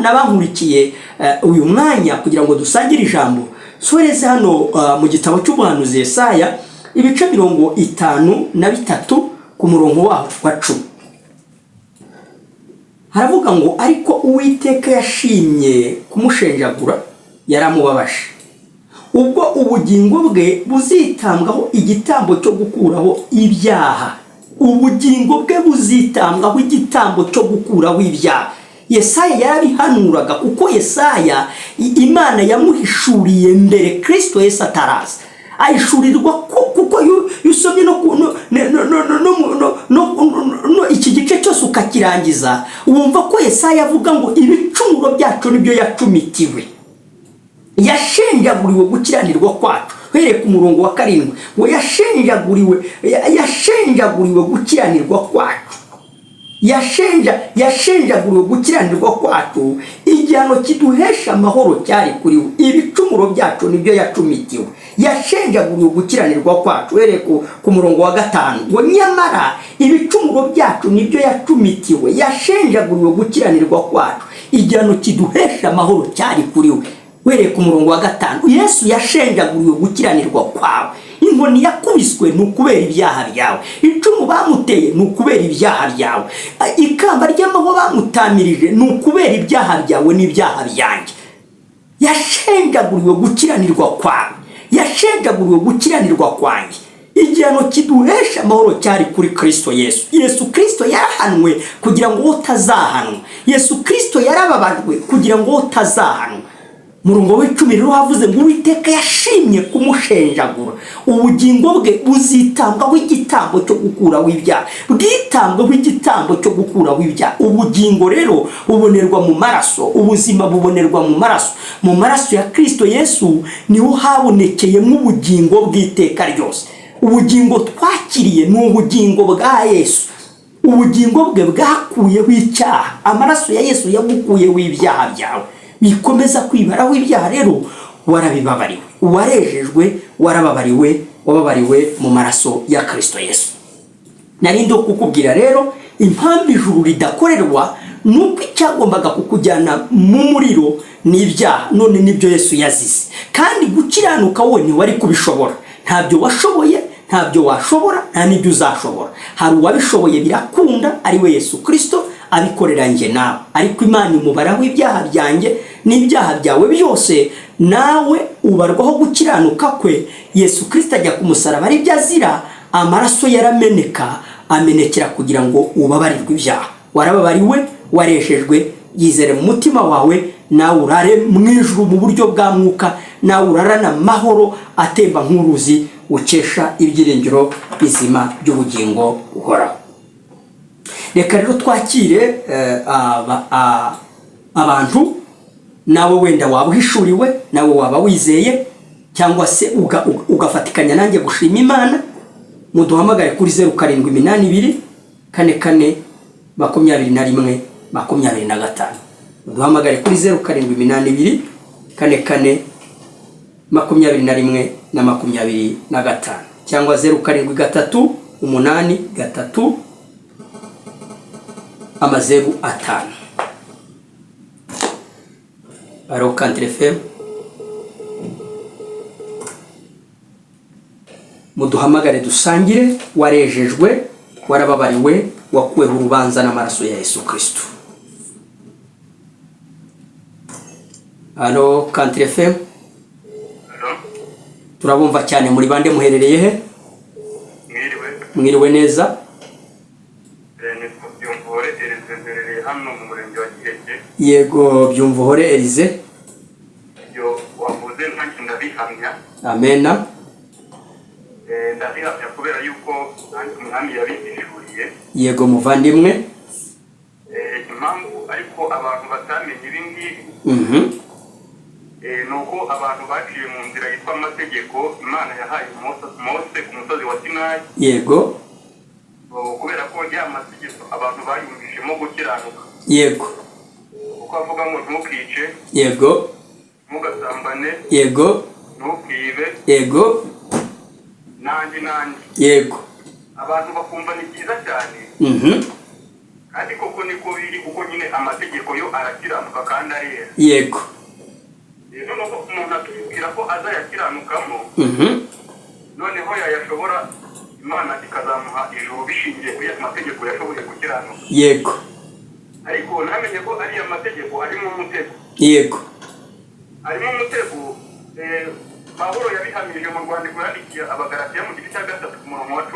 n'abankurikiye uyu mwanya, kugira ngo dusangire ijambo. Nsoreze hano mu gitabo cy'umuhanuzi Yesaya, ibice 53, ku murongo waho wa 10. Haravuga ngo: "Ariko Uwiteka yashimye kumushenjagura, yaramubabaje. Ubwo ubugingo bwe buzitambwaho igitambo cyo gukuraho ibyaha." Ubugingo bwe buzitambwaho igitambo cyo gukuraho ibyaha. Yesaya yarabihanuraga, kuko Yesaya Imana yamuhishuriye mbere Kirisito Yesu ataraza, ahishurirwa ko, kuko iyo usomye no ku- no- no- no- no- no- no- no- no- iki gice cyose ukakirangiza, wumva ko Yesaya avuga ngo ibicumuro byacu nibyo yacumitiwe, yashenjaguriwe gukiranirwa kwacu. Uhereye ku murongo wa 7 ngo yashenjaguriwe gukiranirwa kwacu, yashenjaguriwe gukiranirwa kwacu, igihano kiduhesha amahoro cyari kuri we, ibicumuro byacu nibyo yacumitiwe, yashenjaguriwe gukiranirwa kwacu. Uhereye ku murongo wa 5 ngo: "Nyamara ibicumuro byacu nibyo yacumitiwe, yashenjaguriwe gukiranirwa kwacu, igihano kiduhesha amahoro cyari kuri we." Uhereye ku murongo wa 5, Yesu yashenjaguriwe gukiranirwa kwawe. Inkoni yakubiswe ni ukubera ibyaha byawe, icumu bamuteye ni ukubera ibyaha byawe, ikamba ry'amahwa bamutamirije ni ukubera ibyaha byawe n'ibyaha byanjye. Yashenjaguriwe gukiranirwa kwawe, yashenjaguriwe gukiranirwa kwanjye, igihano kiduhesha amahoro cyari kuri Kirisito Yesu. Yesu Kirisito yarahanwe kugira ngo utazahanwa. Yesu Kirisito yarababajwe kugira ngo utazahanwa. Murongo w'10 rero havuze ngo: "Uwiteka yashimye kumushenjagura, ubugingo bwe buzitambwaho igitambo cyo gukuraho ibyaha." Bwitambweho igitambo cyo gukuraho ibyaha. Ubugingo rero bubonerwa mu maraso, ubuzima bubonerwa mu maraso. Mu maraso ya Kirisito Yesu niho habonekeyemo ubugingo bw'iteka ryose. Ubugingo twakiriye ni ubugingo bwa Yesu. Ubugingo bwe bwakuyeho icyaha. Amaraso ya Yesu yagukuyeho ibyaha byawe. Bikomeza kwibaraho ibyaha rero, warabibabariwe, warejejwe, warababariwe, wababariwe mu maraso ya Kirisito Yesu. Nari ndi kukubwira rero impamvu ijuru ridakorerwa. Nuko icyagombaga kukujyana mu muriro ni ibyaha, none nibyo Yesu yazize. Kandi gukiranuka wowe ntiwari kubishobora, ntabyo washoboye, ntabyo washobora, nta n'ibyo uzashobora. Hari uwabishoboye birakunda, ari we Yesu Kirisito, abikorera njye nawe. Ariko Imana imubaraho ibyaha byanjye n'ibyaha byawe byose, nawe ubarwaho gukiranuka kwe. Yesu Kirisito ajya ku musaraba ari byo azira, amaraso yarameneka, amenekera kugira ngo ubabarirwe ibyaha. Warababariwe, wareshejwe. Yizere mu mutima wawe, nawe urare mu ijuru mu buryo bwa mwuka, nawe urarana amahoro atemba nk'uruzi, ukesha ibyiringiro bizima by'ubugingo buhoraho. Reka rero twakire abantu. Nawe wenda waba uhishuriwe, nawe waba wizeye, cyangwa se ugafatikanya nanjye gushima Imana. Muduhamagare kuri 0782442125. Muduhamagare kuri 0782442125, cyangwa 07383000. Allo, Country FM, muduhamagare dusangire. Warejejwe, warababariwe, wakuweho urubanza n'amaraso ya Yesu Kristo. Allo, Country FM. Hello? Turabumva cyane. Muri bande, muherereye he? Mwiriwe. Mwiriwe neza. Nitwa Byumvuhore Elize, mberereye hano mu murenge wa Giheke. Yego, Byumvuhore Elize. Ibyo wavuze nanjye ndabihamya. Amena. Ndabihamya kubera yuko nanjye umwami yabihishuriye. Yego, muvandimwe. Impamvu ariko abantu batamenye ibi ngibi, ni uko abantu baciye mu nzira yitwa amategeko Imana yahaye Mose ku musozi wa Sinayi. Kubera ko ya mategeko abantu bayumvishemo gukiranuka, kuko avuga ngo ntukice, ntugasambane, ntukibe, n'andi n'andi. Abantu bakumva ni byiza cyane, kandi koko niko biri, kuko nyine amategeko yo arakiranuka kandi arera. Noneho umuntu akibwira ko azayakiranukamo, noneho yayashobora, Imana ikazamuha ijuru bishingiye kuri ya mategeko yashoboye gukiranuka. Ariko ntamenye ko ariya mategeko arimo umutego. Arimo umutego. Pawulo yabihamije mu rwandiko yandikiye Abagalatiya mu gice cya 3 ku murongo wa 10.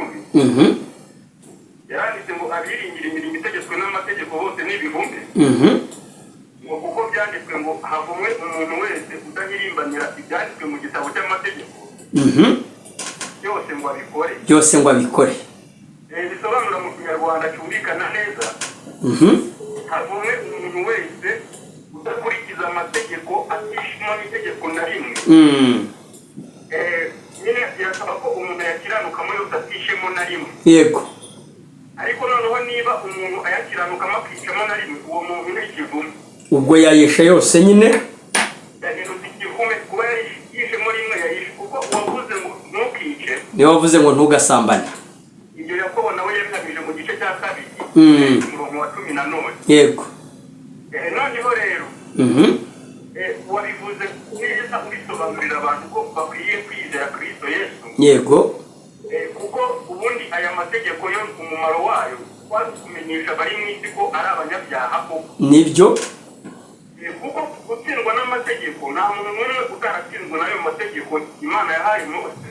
Yaranditse ngo abiringira imirimo itegetswe n'amategeko bose ni ibihumbi, ngo kuko byanditswe ngo havumwe umuntu wese udahirimbanira ibyanditswe mu gitabo cy'amategeko byose ngo abikore. Byose ngo abikore. Bisobanura mu Kinyarwanda cyumvikana neza, havumwe umuntu wese udakurikiza amategeko, atishima n'itegeko na rimwe. Nyine birasaba ko umuntu yakiranukamo yose atishemo na rimwe. Ariko noneho niba umuntu ayakiranukamo akicamo na rimwe, uwo muntu ni ikivume. Ubwo yayishe yose nyine. Yahindutse ikivume kuba yishemo rimwe, yayishe, kuko uwavuze ngo ntukice Niwe wavuze ngo ntugasambane. Ibyo Yakobo nawe yabihamije mu gice cya 2, umurongo wa 14. Noneho rero, wabivuze neza ubisobanurira abantu ko bakwiye kwizera Kristo Yesu. Kuko ubundi aya mategeko yo umumaro wayo kwari kumenyesha abari mu isi ko ari abanyabyaha koko. Nibyo. Kuko gutsindwa n'amategeko, nta muntu n'umwe utaratsinzwe n'ayo mategeko Imana yahaye Mose.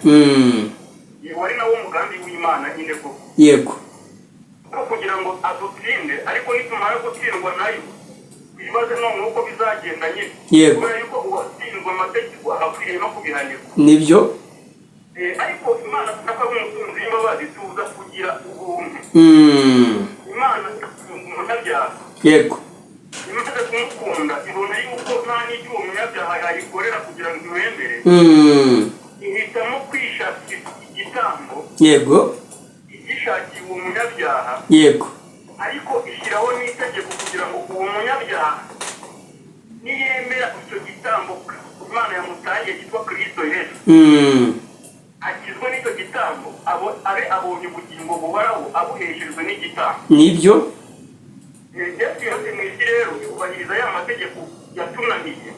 Wari nawo mugambi w'Imana nyine koko, ko kugira ngo adutsinde. Ariko nitumara gutsindwa nayo, twibaze noneho uko bizagenda nyine, kubera yuko uwatsinzwe amategeko akwiriye no kubihanirwa. Nibyo. Ariko Imana ko ari umutunzi w'imbabazi, tuza kugira ubuntu. Imana ikunda umunyabyaha. Imaze kumukunda, ibona yuko nta n'icyo uwo munyabyaha yayikorera kugira ngo imwemere, ihitamo kwishakira igitambo, igishakiye uwo munyabyaha, ariko ishyiraho n'itegeko kugira ngo uwo munyabyaha niyemera icyo gitambo Imana yamutangiye cyitwa Kristo Yesu, akizwe n'icyo gitambo, abe abonye ubugingo buhoraho abuheshejwe n'igitambo. Nibyo. Yesu yose mu Yubahiriza ya mategeko yatunaniye,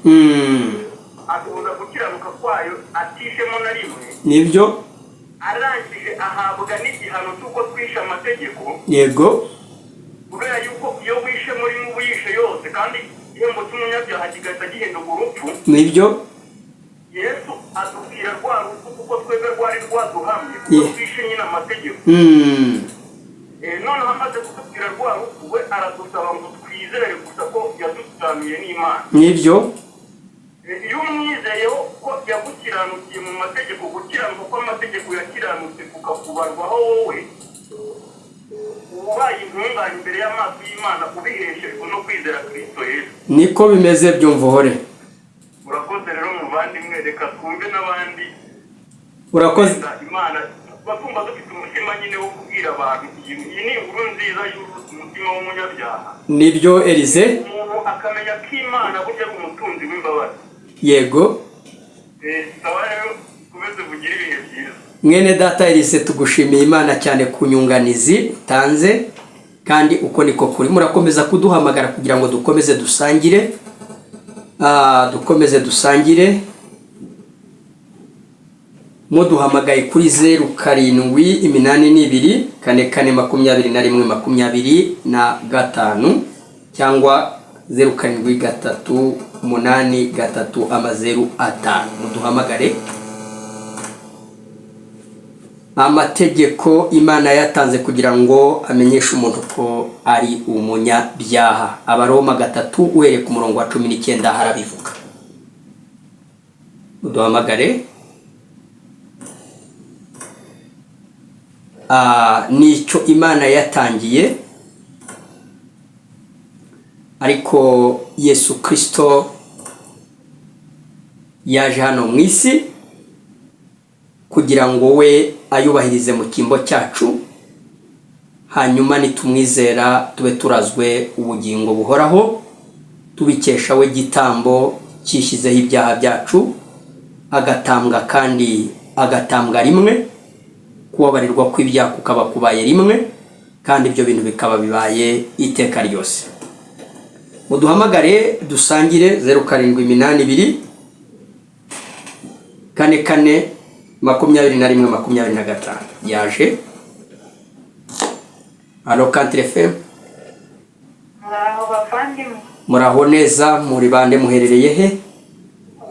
atubuza gukiranuka kwayo atishemo na rimwe. Nibyo. Arangije ahabwa n'igihano cy'uko twishe amategeko, kubera yuko iyo wishe muri mubu yishe yose, kandi igihembo cy'umunyabyaha kigahita gihinduka urupfu. Nibyo. Yesu adupfira rwa rupfu kuko twebwe rwari rwaduhamye, kuko twishe nyine amategeko. Noneho amaze kudupfira rwa rupfu, we aradusaba ngo twizere gusa ko yadutamiye n'Imana. Nibyo. Iyo umwizeyeho ko yagukiranukiye mu mategeko, gukiranuka kw'amategeko yakiranutse kukakubarwaho, wowe ubaye intungane imbere y'amaso y'Imana ubiheshejwe no kwizera Kristo Yesu. Niko bimeze, byumva uhore. Urakoze rero muvandimwe, reka twumve n'abandi. Urakoze. Wenda Imana tuba twumva dufite umutima nyine wo kubwira abantu iyi ni inkuru nziza y'umutima w'umunyabyaha. Nibyo, Elize. Umuntu akamenya ko Imana burya ari umutunzi w'imbabazi. Sawa rero, ukomeze bugire ibihe byiza. Mwene data Elise, tugushimiye Imana cyane ku nyunganizi utanze, kandi uko niko kuri. Murakomeza kuduhamagara kugira ngo dukomeze dusangire. Dukomeze dusangire muduhamagaye kuri 0782442125 cyangwa 07383000. Muduhamagare. Amategeko Imana yatanze kugira ngo amenyeshe umuntu ko ari umunyabyaha. Abaroma 3 uhereye ku murongo wa 19 harabivuga. Uduhamagare. Nicyo Imana yatangiye, ariko Yesu Kristo yaje hano mu isi kugira ngo we ayubahirize mu cyimbo cyacu, hanyuma nitumwizera tube turazwe ubugingo buhoraho, tubikesha we gitambo cyishyizeho ibyaha byacu, agatambwa kandi agatambwa rimwe, kubabarirwa kw'ibyaha kukaba kubaye rimwe, kandi ibyo bintu bikaba bibaye iteka ryose. Muduhamagare dusangire 0782 44 21 25. Yaje. Allo, Country FM. Muraho bavandimwe. Muraho neza, muri bande, muherereye he?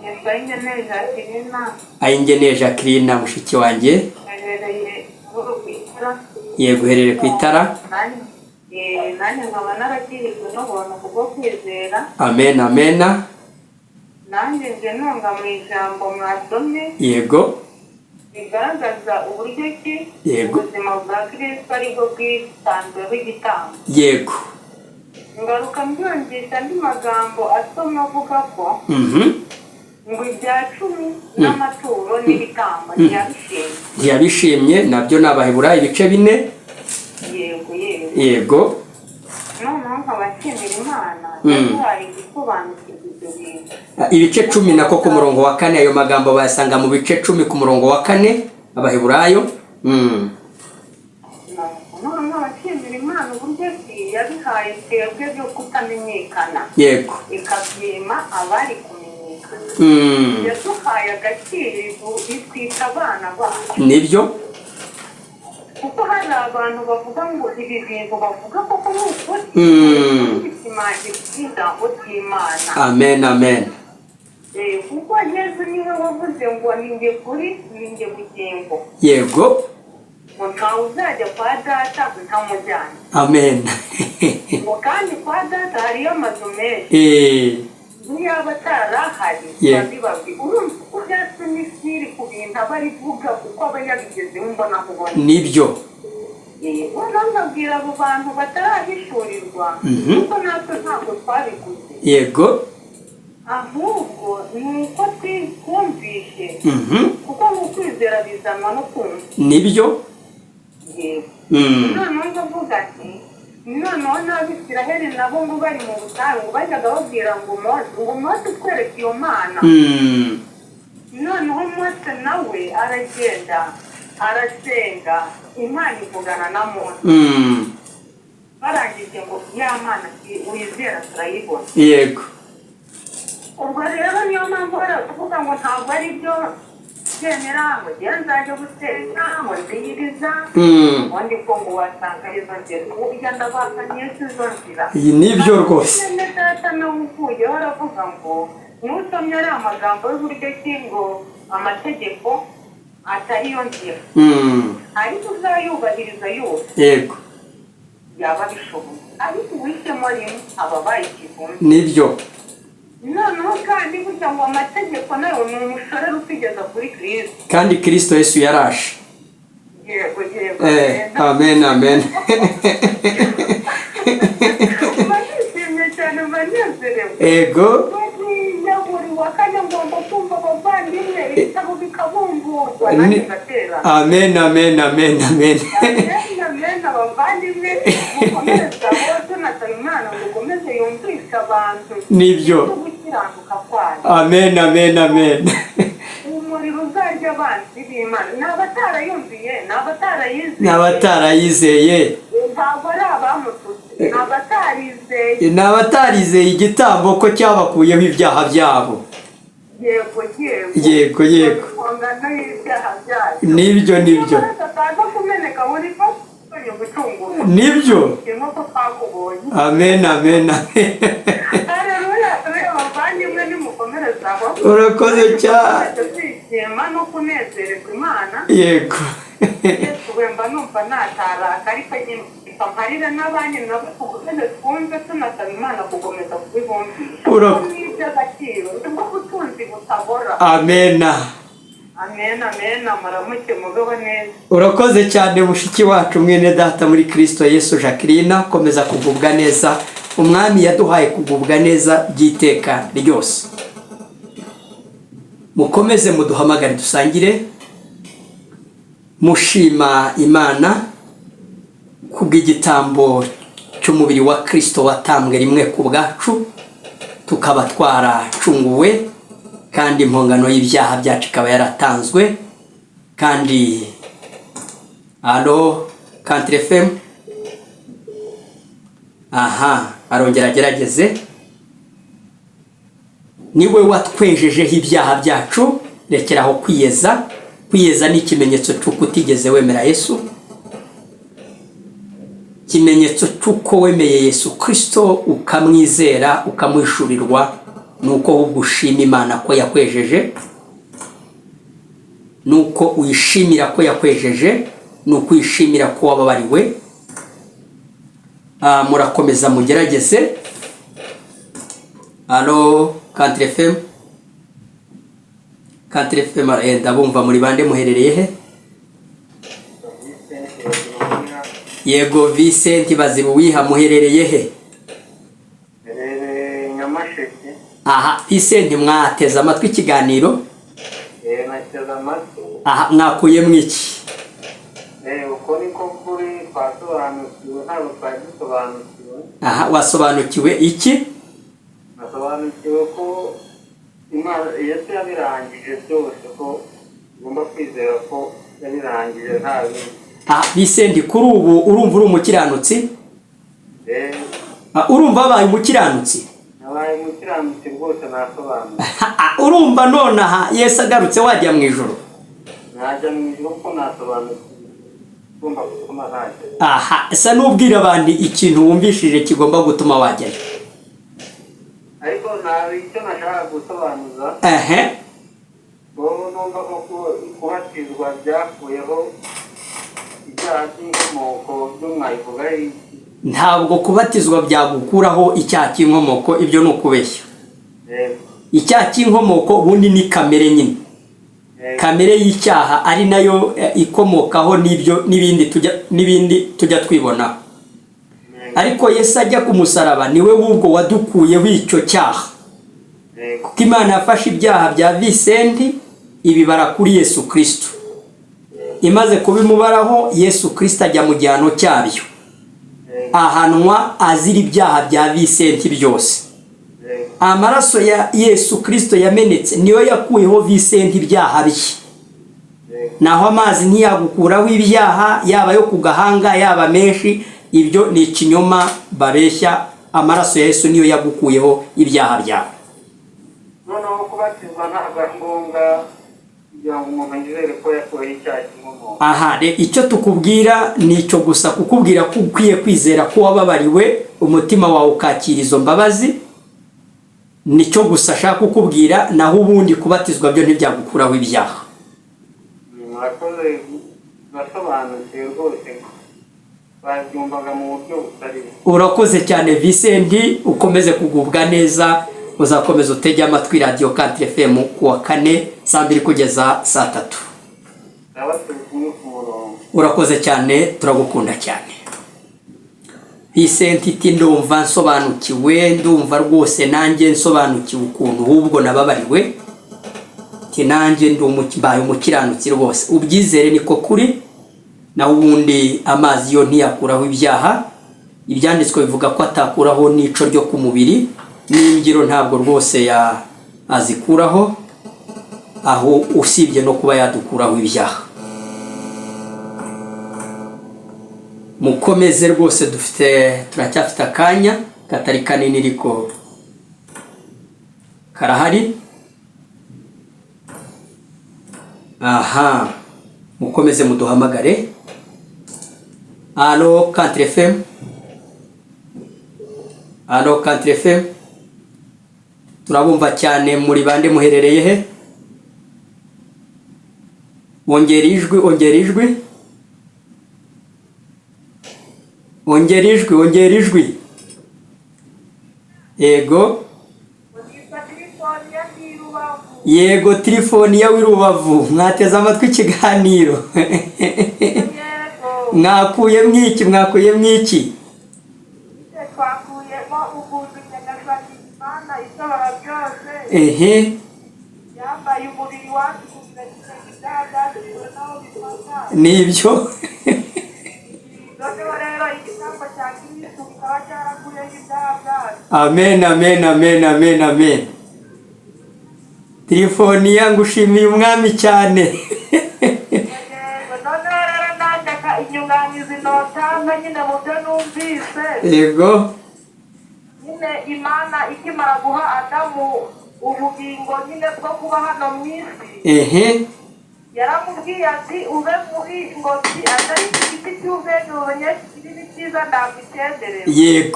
Nitwa Ingeneye Jacqueline. Ayingeneye Jacqueline, mushiki wanjye. Mherereye Buhoro ku itara. Yego, uherereye ku itara. Nanjye nkaba narakirijwe n'ubuntu kubwo kwizera. Amen, amen. Nanjye nje nunga mu ijambo mwasomye rigaragaza uburyo ki ubuzima bwa Kristo aribwo bwitanzweho igitambo. Ngaruka mbyumvisha andi magambo asomwa avuga ko ngo ibya cumi n'amaturo n'ibitambo ntiyabishimye. Ntiyabishimye, nabyo ni Abaheburayo ibice 4. Yego yego. Noneho nkaba nshimira Imana yaduhaye gusobanukirwa ibyo bintu. Ibice 10 nako ku murongo wa 4, ayo magambo bayasanga mu bice 10 ku murongo wa 4, Abaheburayo. Noneho nkaba nshimira Imana uburyo ki yabihaye twebwe byo kutamenyekana, ikabyima abari kumenyekana. Yaduhaye agaciro, itwita abana bacu. Nibyo. Kuko hari abantu bavuga ngo ibi bintu bavuga koko ni ukuri, bishimangira ijambo ry'Imana. Amen, amen. Kuko Yesu niwe wavuze ngo ni njye kuri, ni njye bugingo, ngo ntawe uzajya kwa Data ntamujyanye. Amen. Ngo kandi kwa Data hariyo amazu menshi, niyaba atarahari babibabwi. Urumva uko byatsi n'isiri ku bintu aba arivuga, kuko aba yabigezeho mbona kubona. Nibyo. Noneho nkabwira abo bantu batarahishurirwa, kuko natwe ntabwo twabiguze, ahubwo ni uko twumvishe, kuko mu kwizera bizanwa no kumva. Nibyo. Yego. Noneho ndavuga ati noneho n'Abisiraheli nabo ngo bari mu butayu, ngo bajyaga babwira ngo Mose, ngo Mose twereke iyo Mana. Noneho Mose nawe aragenda arasenga, Imana ivugana na Mose. Barangije ngo Ya Mana wizera turayibona. Ubwo rero niyo mpamvu baravuga ngo ntabwo ari byo byemera, ngo njyewe nzajya gusenga, ngo nziyiriza, ubundi ko ngo wasanga arizo nzira. Burya ndabakaniye si izo nzira. Iyi nibyo rwose. Mwene data nawe uvuyeho aravuga ngo nusomye ari amagambo y'uburyo ki ngo amategeko atari yo nzira, ariko uzayubahiriza yose yaba abishoboye, ariko uwishyemo rimwe aba abaye ikivume. Noneho kandi burya ngo amategeko nayo ni umushorera utugeza kuri Kirisito. Kandi Kirisito Yesu yaraje. Yego. Amen, amen. Mba nishimye cyane, mba nezerewe. Buriya buri wa kane ngomba kumva abavandimwe, ibitabo bikabumburwa, nanjye ngatera. Amen, amen, amen, amen. Amen, amen. Abavandimwe, mukomereze aho. Tunasaba Imana ngo ukomeze yumvishe abantu ibyo gukiranuka kwayo. Amen, amen, amen. Umuriro uzarya abanzi b'Imana ni abatarayumviye, ni abatarayizeye. Ni abatarayizeye. Ntabwo ari abamututse, ni abatarizeye. Ni abatarizeye igitambo ko cyabakuyeho ibyaha byabo. Yego. Yego. Impongano y'ibyaha byayo. Nibyo. Amaraso ataza kumeneka muri fasonye gucungurwa. Nk'uko twakubonye. Amen, amen, amen. Haleluya, abavandimwe, nimukomereze aho. Urakoze cyane. Kwishima no kunezererwa Imana. Yesu we, mba numva nataraka, ariko nyine mparira n'abandi nabo tugukomeze twumve, tunasaba Imana gukomeza kubibumvisha. Ni iby'agaciro, nibwo butunzi butabora. Amena. Amen, amen. Muramuke, mubeho neza. Urakoze cyane, mushiki wacu, mwene data muri Kirisito Yesu Jacqueline. Komeza kugubwa neza. Umwami yaduhaye kugubwa neza by'iteka ryose. Mukomeze muduhamagare, dusangire mushima Imana kubw'igitambo cy'umubiri wa Kirisito watambwe rimwe ku bwacu, tukaba twaracunguwe, kandi impongano y'ibyaha byacu ikaba yaratanzwe. Kandi allo, Country FM. Aha arongera agerageze. Niwe watwejejeho ibyaha byacu. Rekeraho kwiyeza. Kwiyeza ni ikimenyetso cy'uko utigeze wemera Yesu. Ikimenyetso cy'uko wemeye Yesu Kirisito, ukamwizera, ukamwishurirwa, ni uko ahubwo ushima Imana ko yakwejeje, ni uko uyishimira ko yakwejeje, ni uko uyishimira ko wababariwe. Murakomeza mugerageze. Allo, Country FM, Country FM. Ndabumva. Muri bande? Muherereye he? Yego, Vincent Bazibuwiha, muherereye he? Herereye Nyamasheke. Aha, Vincent, mwateze amatwi ikiganiro? Nateze amatwi. Aha, mwakuyemo iki? Uko niko kuri, twasobanukiwe, ntabwo twari dusobanukiwe. Aha, wasobanukiwe iki? Nasobanukiwe ko Imana, Yesu yabirangije byose, ko ugomba kwizera ko yabirangije, nta bindi. Aha, Vincent, kuri ubu urumva uri umukiranutsi? Urumva wabaye umukiranutsi? Nabaye umukiranutsi rwose, nasobanukiwe. Urumva nonaha Yesu agarutse wajya mu ijoro? Najya mu ijoro ko nasobanukiwe, ugomba gutuma ntacyo. Aha, asa n'ubwira abantu ikintu wumvishije kigomba gutuma wajyayo. Ariko nta icyo nashaka gusobanuza. Wowe numva ko kubatizwa byakuyeho ibyaha by'inkomoko by'umwayivuga iki? Ntabwo kubatizwa byagukuraho icyaha cy'inkomoko, ibyo ni ukubeshya. Icyaha cy'inkomoko ubundi ni kamere nyine, kamere y'icyaha, ari nayo ikomokaho n'ibyo n'ibindi tujya twibonaho. Ariko Yesu ajya ku musaraba, niwe w'ubwo wadukuyeho icyo cyaha, kuko Imana yafashe ibyaha bya Visenti ibibara kuri Yesu Kirisito. Imaze kubimubaraho, Yesu Kirisito ajya mu gihano cyabyo, ahanwa azira ibyaha bya Visenti byose. Amaraso ya Yesu Kirisito yamenetse niyo yakuyeho Visenti ibyaha bye. Naho amazi ntiyagukuraho ibyaha, yaba ayo ku gahanga, yaba menshi. Ibyo ni ikinyoma babeshya. Amaraso ya Yesu niyo yagukuyeho ibyaha byawe. Noneho kubatizwa ntabwo ari ngombwa kugira ngo umuntu yizere ko yakuweho icyaha cy'inkomoko? Aha icyo tukubwira ni icyo gusa, kukubwira ko ukwiye kwizera ko wababariwe, umutima wawe ukakira izo mbabazi. Nicyo gusa ashaka kukubwira, naho ubundi kubatizwa byo ntibyagukuraho ibyaha. Murakoze, basobanukiwe rwose, babyumvaga mu buryo butari bwo. Urakoze cyane, Vicenti, ukomeze kugubwa neza. Uzakomeza utege amatwi radiyo Country FM ku wa kane saa 2 kugeza saa 3. Ndaba turi kumwe ku murongo. Urakoze cyane, turagukunda cyane. Vicenti iti: "Ndumva nsobanukiwe, ndumva rwose nanjye nsobanukiwe ukuntu ahubwo nababariwe." Ati: "Nanjye mbaye umukiranutsi rwose." Ubyizere, niko kuri. Naho ubundi amazi yo ntiyakuraho ibyaha. Ibyanditswe bivuga ko atakuraho n'ico ryo ku mubiri, n'imbyiro ntabwo rwose ya azikuraho, aho usibye no kuba yadukuraho ibyaha. Mukomeze rwose, dufite, turacyafite akanya katari kanini ariko karahari. Aha mukomeze muduhamagare. Allo, Country FM? Allo, Country FM, turabumva cyane. Muri bande? Muherereye he? Ongera ijwi, ongera ijwi, ongera ijwi, ongera ijwi. Yego. Nitwa Tirifoniya, ndi Rubavu. Yego, Tirifoniya w'i Rubavu, mwateze amatwi ikiganiro? Yego. Mwakuye mwiki? Mwakuye mwiki? Icyo twakuyemo, ukuntu Nyagasani Imana ishobora byose yambaye umubiri wacu kugira ngo ibyaha byacu tubone aho bifata. Nibyo. Noneho rero igitambo cya Kristu kikaba cyarakuyeho ibyaha byacu. Amen, amen, amen, amen, amen. Tirifoniya, ngushimiye Umwami cyane. Yego, noneho rero nanjye inyunganizi notanga nyine mu byo numvise, nyine Imana ikimara guha Adamu ubugingo nyine bwo kuba hano mu isi, yaramubwiye ati: "Ube muri ngobyi, atari iki giti cy'ubwenge bumenyesha ikibi n'icyiza ntabwo icyenderewe."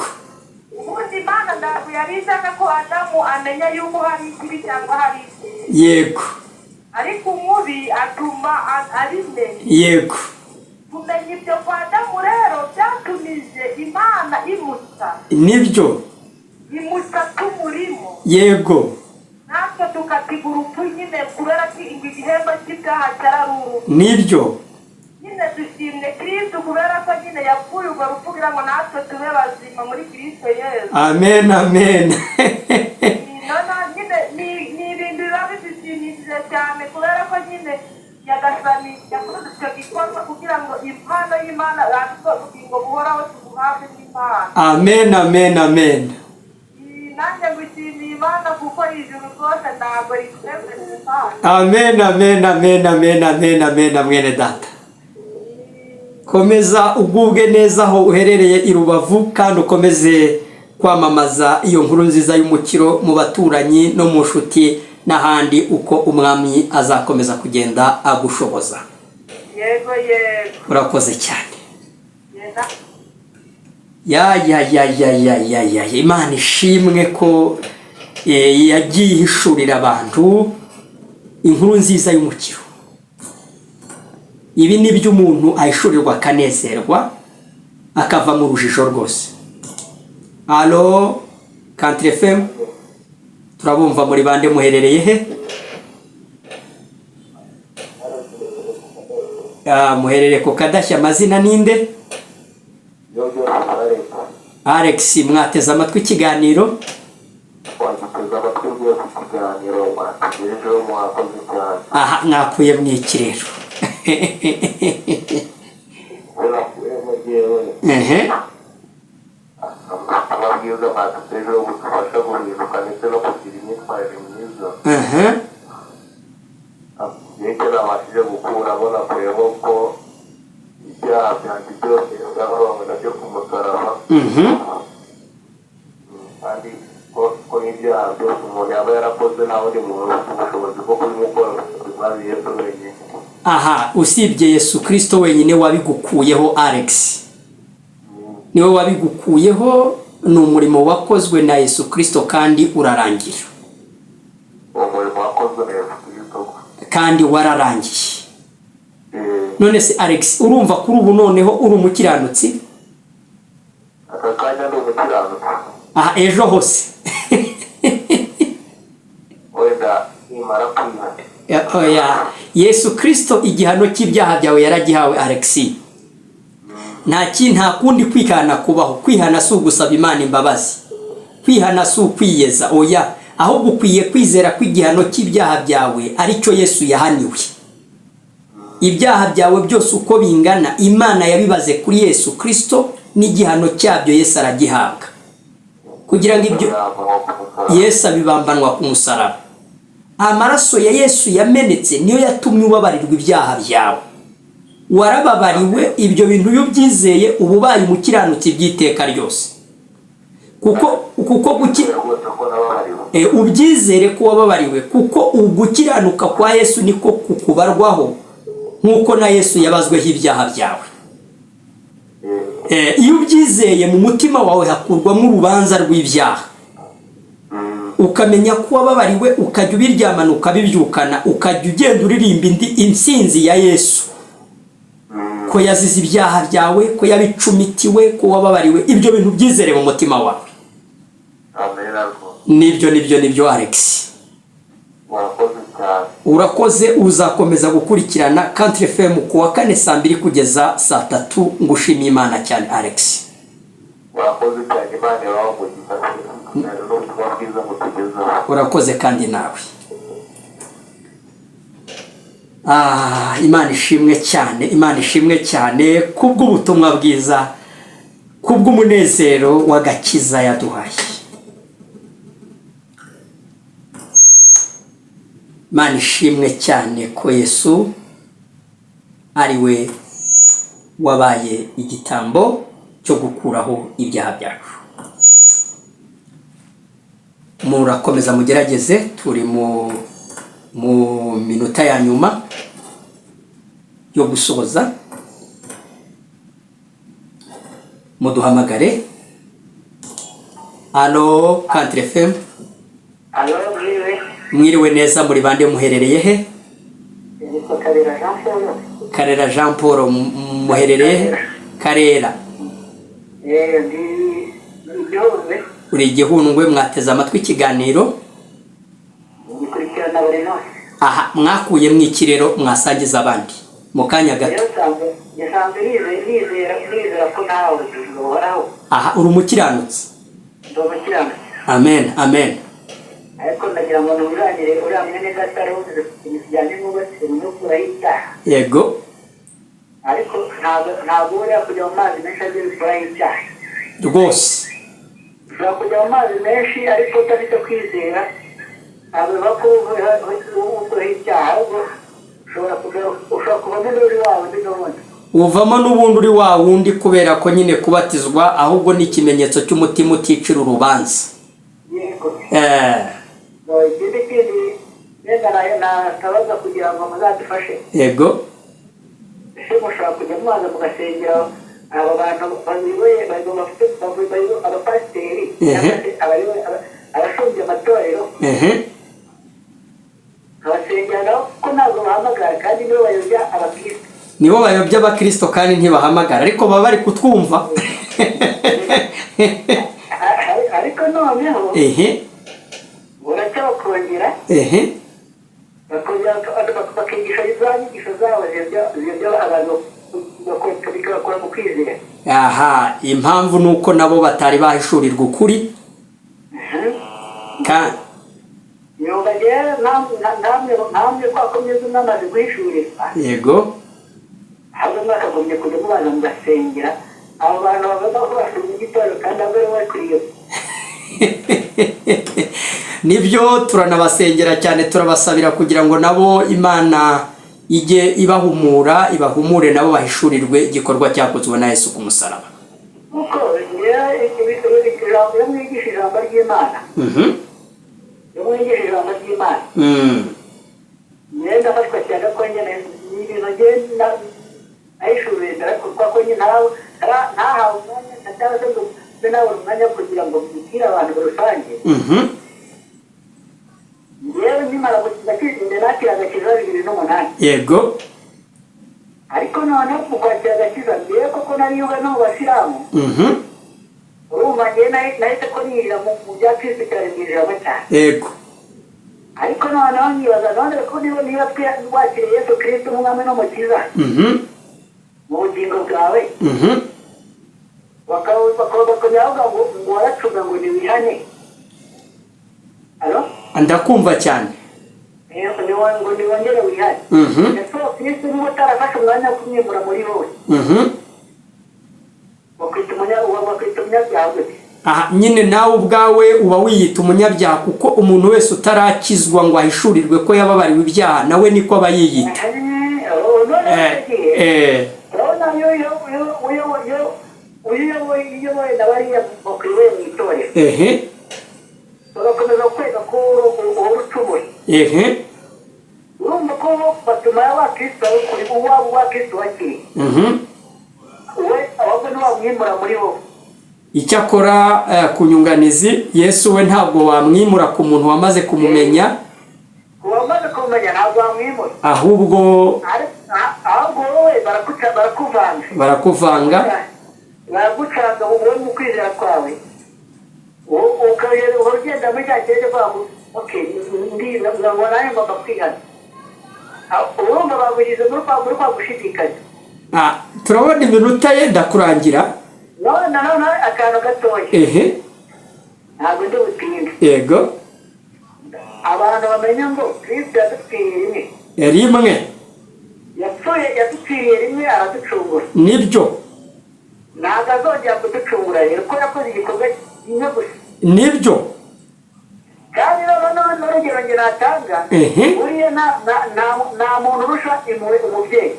Ubundi Imana ntabwo yari ishaka ko Adamu amenya yuko hari ikibi cyangwa hari icyiza, ariko umubi atuma abimenya. Kumenya ibyo kwa Adamu rero byatumije Imana imuca, imuca tumurimo, natwe tukatiga urupfu nyine, kubera ko igihembo cy'ibyaha cyari urupfu. Nyine dushimye Kristo kubera ko nyine yapfuye urwo rupfu kugira ngo natwe tube bazima muri Kristo Yesu. Amen, amen. None nyine ni ibintu biba bidushimishije cyane kubera ko nyine Nyagasani yakoze icyo gikorwa kugira ngo impano y'Imana, natwe ubugingo buhoraho tubuhabwe n'Imana. Amen, amen, amen. Nanjye ngushimiye Imana kuko ijuru rwose ntabwo ritwemerera Imana. Amen, amen, amen, amen, amen, amen. Mwene data, komeza ugubwe neza aho uherereye i Rubavu, kandi ukomeze kwamamaza iyo nkuru nziza y'umukiro mu baturanyi no mu nshuti n'ahandi, uko Umwami azakomeza kugenda agushoboza. Yego, yego. Urakoze cyane. Yenda. Ya ya ya ya ya ya ya, Imana ishimwe ko yagiye ihishurira abantu inkuru nziza y'umukiro. Ibi ni byo umuntu ahishurirwa akanezerwa, akava mu rujijo rwose. Allo, Country FM, turabumva. Muri bande? Muherereye he? Ah, muherereye ku Kadashya. Amazina ninde? Alex, mwateze amatwi ikiganiro? Twagiteze amatwi rwose ikiganiro mwatugejejeho, mwakoze cyane. Aha mwakuye mu iki rero? Nakuyemo jyewe ubutumwa bwiza mwatugejejeho budufasha guhinduka ndetse no kugira imyitwarire myiza. Igihe cyo nabashije gukuramo, nakuyemo ko Ibyaha byanjye byose byababanywe nabyo ku musaraba. Kandi ko n'ibyaha byose umuntu yaba yarakoze, nta wundi muntu ufite ubushobozi bwo kubimukora, Umwami Yesu wenyine. Aha, usibye Yesu Kirisito wenyine wabigukuyeho, Alex, niwe wabigukuyeho. Ni umurimo wakozwe na Yesu Kirisito kandi urarangira. Uwo murimo wakozwe na Yesu Kirisito. Kandi wararangiye. None se Alex, urumva kuri ubu noneho uri umukiranutsi? Aka kanya ni umukiranutsi. Aha, ejo hose? Wenda nimara kwiha. Oya, Yesu Kirisito igihano cy'ibyaha byawe yaragihawe, Alex. Nta kundi kwihana kubaho. Kwihana si ugusaba Imana imbabazi, kwihana si ukwiyeza, oya. Ahubwo ukwiye kwizera ko igihano cy'ibyaha byawe aricyo Yesu yahaniwe. Ibyaha byawe byose uko bingana, Imana yabibaze kuri Yesu Kirisito, n'igihano cyabyo Yesu aragihabwa kugira ngo ibyo Yabambanwa ku musaraba. Yesu abibambanwa ku musaraba. Amaraso ya Yesu yamenetse niyo yatumye ubabarirwa ibyaha byawe. Warababariwe. Ibyo bintu iyo ubyizeye, uba ubaye umukiranutsi by'iteka ryose, kuko guki Rwose ko nababariwe. Ubyizere ko wababariwe, kuko ugukiranuka kwa Yesu niko kukubarwaho, nk'uko na Yesu yabazweho ibyaha byawe. Iyo ubyizeye mu mutima wawe, hakurwamo urubanza rw'ibyaha, ukamenya ko wababariwe, ukajya ubiryamana, ukabibyukana, ukajya ugenda uririmba indi intsinzi ya Yesu, ko yazize ibyaha byawe, ko yabicumitiwe, ko wababariwe. Ibyo bintu byizere mu mutima wawe. Amen rwose. Nibyo, Alex. Murakoze cyane. Urakoze. Uzakomeza gukurikirana Country FM ku wa kane saa 2 kugeza saa 3. Ngushimiye Imana cyane, Alex. Murakoze cyane, Imana ibahe umugisha cyane n'ubutumwa bwiza mutugezaho. Urakoze kandi nawe. Ah, Imana ishimwe cyane, Imana ishimwe cyane kubw'ubutumwa bwiza, kubw'umunezero w'agakiza yaduhaye. Imana ishimwe cyane ko Yesu ari we wabaye igitambo cyo gukuraho ibyaha byacu. Murakomeza mugerageze, turi mu minota ya nyuma yo gusoza. Muduhamagare. Allo, Country FM. Allo, mwiriwe. Mwiriwe neza. Muri bande, muherereye he? Nitwa Kabera Jean Paul. Karera Jean Paul, muherereye he Karera? Ndi Igihundwe. Uri Igihundwe. Mwateze amatwi ikiganiro? Gikurikirana buri munsi. Aha, mwakuyemo iki rero mwasangiza abandi mu kanya gato? Rero nsanzwe nizera ko ntawe ubugingo buhoraho. Aha, uri umukiranutsi? Ndi umukiranutsi. Amen, amen. Ariko ndagira ngo nunganire uriya mwene data uvuze ku kintu kijyanye n'ububasire no gukuraho icyaha. Yego. Ariko ntabwo buriya kujya mu mazi menshi aribyo bikuraho icyaha. Rwose. Ushobora kujya mu mazi menshi ariko udafite kwizera, ntabwo biba ko ukuraho icyaha, ahubwo ushobora kuvamo uri wa wundi n'ubundi. Uvamo n'ubundi uri wa wundi, kubera ko nyine kubatizwa ahubwo ni ikimenyetso cy'umutima uticira urubanza. Yego. Ikindi kindi wenda nasabaga kugira ngo muzadufashe. Yego. Ese mushobora kujya mubanza mugasengera aba bantu bayoboye, bafite abapasiteri cyangwa se abashinzwe amatorero, abasengera nabo, kuko ntabwo bahamagara kandi nibo bayobya abakristo. Nibo bayobya abakristo kandi ntibahamagara, ariko baba bari kutwumva. Ariko noneho buracya bakongera bakongera bakigisha za nyigisho zabo ziyobya abantu, bikabakura mu kwizera. Aha, impamvu ni uko nabo batari bahishurirwa ukuri. Nyuma rero namwe kwa ko meze mwamaze guhishurirwa, Yego. ahubwo mwakagombye kujya mubanza mugasengera abo bantu bavuga ko bashinze igitorero kandi ahubwo aribo bari kuriyoba. Nibyo, turanabasengera cyane, turabasabira kugira ngo nabo Imana Ijye ibahumura, ibahumure, nabo bahishurirwe igikorwa cyakozwe na Yesu ku musaraba. Kuko njyewe ijambo, iyo mwigisha ijambo ry'Imana, iyo mwigisha ijambo ry'Imana, njyewe ndafashwa cyane, ko nyine ni ibintu njyewe nahishuriwe, ndarakora ko nyine ntahawe umwanya, cyangwa se ngo mbe nabona umwanya kugira ngo mbibwire abantu muri rusange. Njyewe nkimara nakira agakiza 2008. Ariko noneho mu kwakira agakiza, njyewe koko nariyuga no mu basilamu. Urumva, njyewe nahise ko ninjira mu bya Kristo cyane, mbinjiramo cyane. Ariko noneho nkibaza none ko niba wakiriye Yesu Kristo nk'umwami n'umukiza mu bugingo bwawe, bakongera bavuga ngo waracunga, ngo ntiwihane. Alo? Ndakumva cyane. Ngo niwongere wihane. Ese uwo Kristo niba utarafashe umwanya wo kumwimura muri wowe, bakwita umunyabyaha gute? Aha nyine nawe ubwawe uba wiyita umunyabyaha, kuko umuntu wese utarakizwa ngo ahishurirwe ko yababariwe ibyaha, nawe niko aba yiyita. None icyo gihe, urabona, iyo uyoboye na bariya bakwiwe mu itorero, bagakomeza kwereka ko uhora ucumuye, urumva ko batuma wa Kristo kuri waba wa Kristo wakiriye, we ahubwo ntiwamwimura muri bo. Icyakora ku nyunganizi, Yesu we ntabwo wamwimura ku muntu wamaze kumumenya. Uwamaze kumumenya ntabwo wamwimura. Ahubwo Ahubwo wowe barakuca, barakuvanga. Barakuvanga. Baragucanga wowe mu kwizera kwawe. Wowe ukagenda, uhora ugenda muri cya kirere uvuga ngo okay, ndi ngo nanjye ngomba kwihana. Ah, urumva bagushyize muri kwa gushidikanya. Ah, turabona iminota yenda kurangira. None akantu gatoya. Ntabwo ndi butinde. Abantu bamenya ngo Kristo yadupfiriye rimwe. Rimwe. Yapfuye, yadupfiriye rimwe, araducungura. Ntabwo azongera kuducungura rero, ko yakoze igikorwa kimwe gusa. Kandi noneho n'urugero njye natanga, buriya nta muntu urusha impuhwe umubyeyi.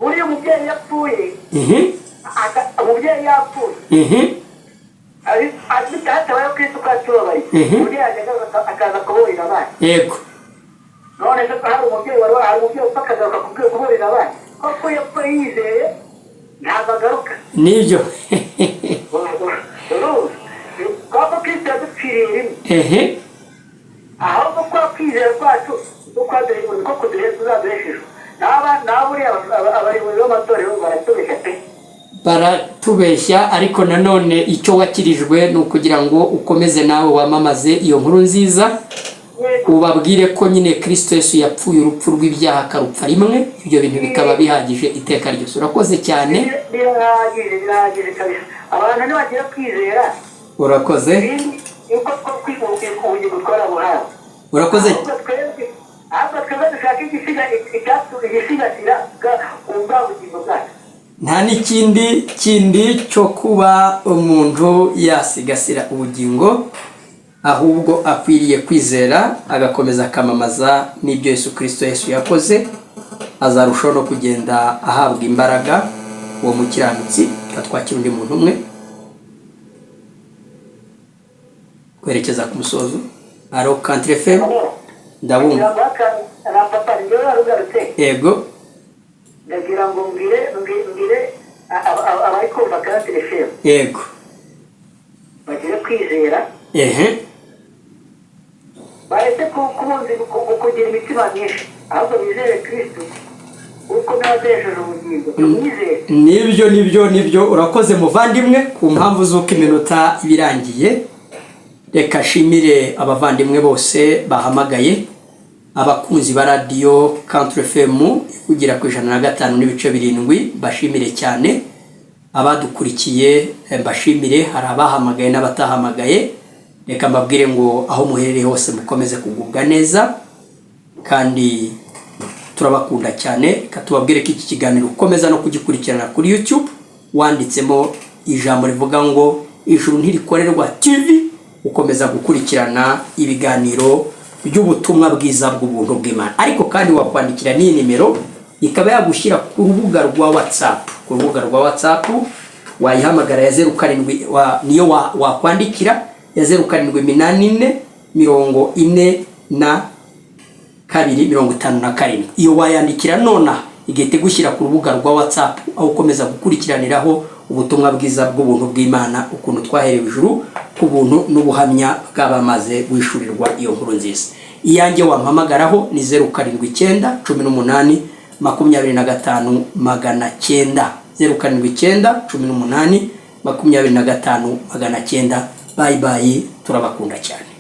Buriya umubyeyi yapfuye, umubyeyi yapfuye, hatabayeho Kristo ko yatubabariye, umubyeyi yajya akaza kuburira abana. None se hari umubyeyi wari, hari umubyeyi upfa akagaruka kuburira abana? Koko yapfuye yizeye, ntabwo agaruka. Urumva ko Kristo yadupfiriye rimwe, ahubwo kwa kwizera kwacu niko kuzaduhesha ijuru. Naba buriya abayobozi b'amatorero baratubeshya pe. Baratubeshya, ariko nanone icyo wakirijwe ni ukugira ngo ukomeze nawe wamamaze iyo nkuru nziza, ubabwire ko nyine Kristo Yesu yapfuye urupfu rw'ibyaha, akarupfa rimwe, ibyo bintu bikaba bihagije iteka ryose. Urakoze cyane. Birahagije, birahagije kabisa, abantu nibagira kwizera. Urakoze. Ibindi yuko ubugingo twarabuhawe. Urakoze. Ahubwo twebwe dushaka igisigasira ubwa bugingo bwacu. Nta n'ikindi kindi cyo kuba umuntu yasigasira ubugingo, ahubwo akwiriye kwizera, agakomeza akamamaza n'ibyo Yesu Kirisito Yesu yakoze, azarushaho no kugenda ahabwa imbaraga uwo mukiranutsi. Twakira undi muntu umwe kwerekeza ku musozo. Alo, Country FM, ndabumva. Papa, njyewe warugarutse. Yego. Ndagira ngo mbwire abari kumva Country FM bagire kwizera, bareke kugira imitima myinshi, ahubwo bizere Kristo, kuko niwe waduhesheje ubugingo, tumwizere. Nibyo, urakoze muvandimwe. Ku mpamvu z'uko iminota iba irangiye, reka nshimire abavandimwe bose bahamagaye, abakunzi ba radiyo Country FM ivugira ku 105.7, mbashimire cyane. Abadukurikiye, mbashimire. Hari abahamagaye n'abatahamagaye, reka mbabwire ngo aho muherereye hose mukomeze kugubwa neza, kandi turabakunda cyane. Reka tubabwire ko iki kiganiro ukomeza no kugikurikirana kuri YouTube, wanditsemo ijambo rivuga ngo "Ijuru Ntirikorerwa TV", ukomeza gukurikirana ibiganiro. ry'ubutumwa bwiza bw'ubuntu bw'Imana. Ariko kandi wakwandikira n'iyi nimero, ikaba yagushyira ku rubuga rwa WhatsApp. Ku rubuga rwa WhatsApp wayihamagara ya 07 niyo wakwandikira ya 0784 42 57. Iyo wayandikira nonaha, igahita igushyira ku rubuga rwa WhatsApp, aho ukomeza gukurikiraniraho ubutumwa bwiza bw'ubuntu bw'Imana, ukuntu twaherewe ijuru ku buntu, n'ubuhamya bw'abamaze guhishurirwa iyo nkuru nziza. Iyanjye wampamagaraho ni 079 18 25 900, 079 18 25 900. Bye bye, turabakunda cyane.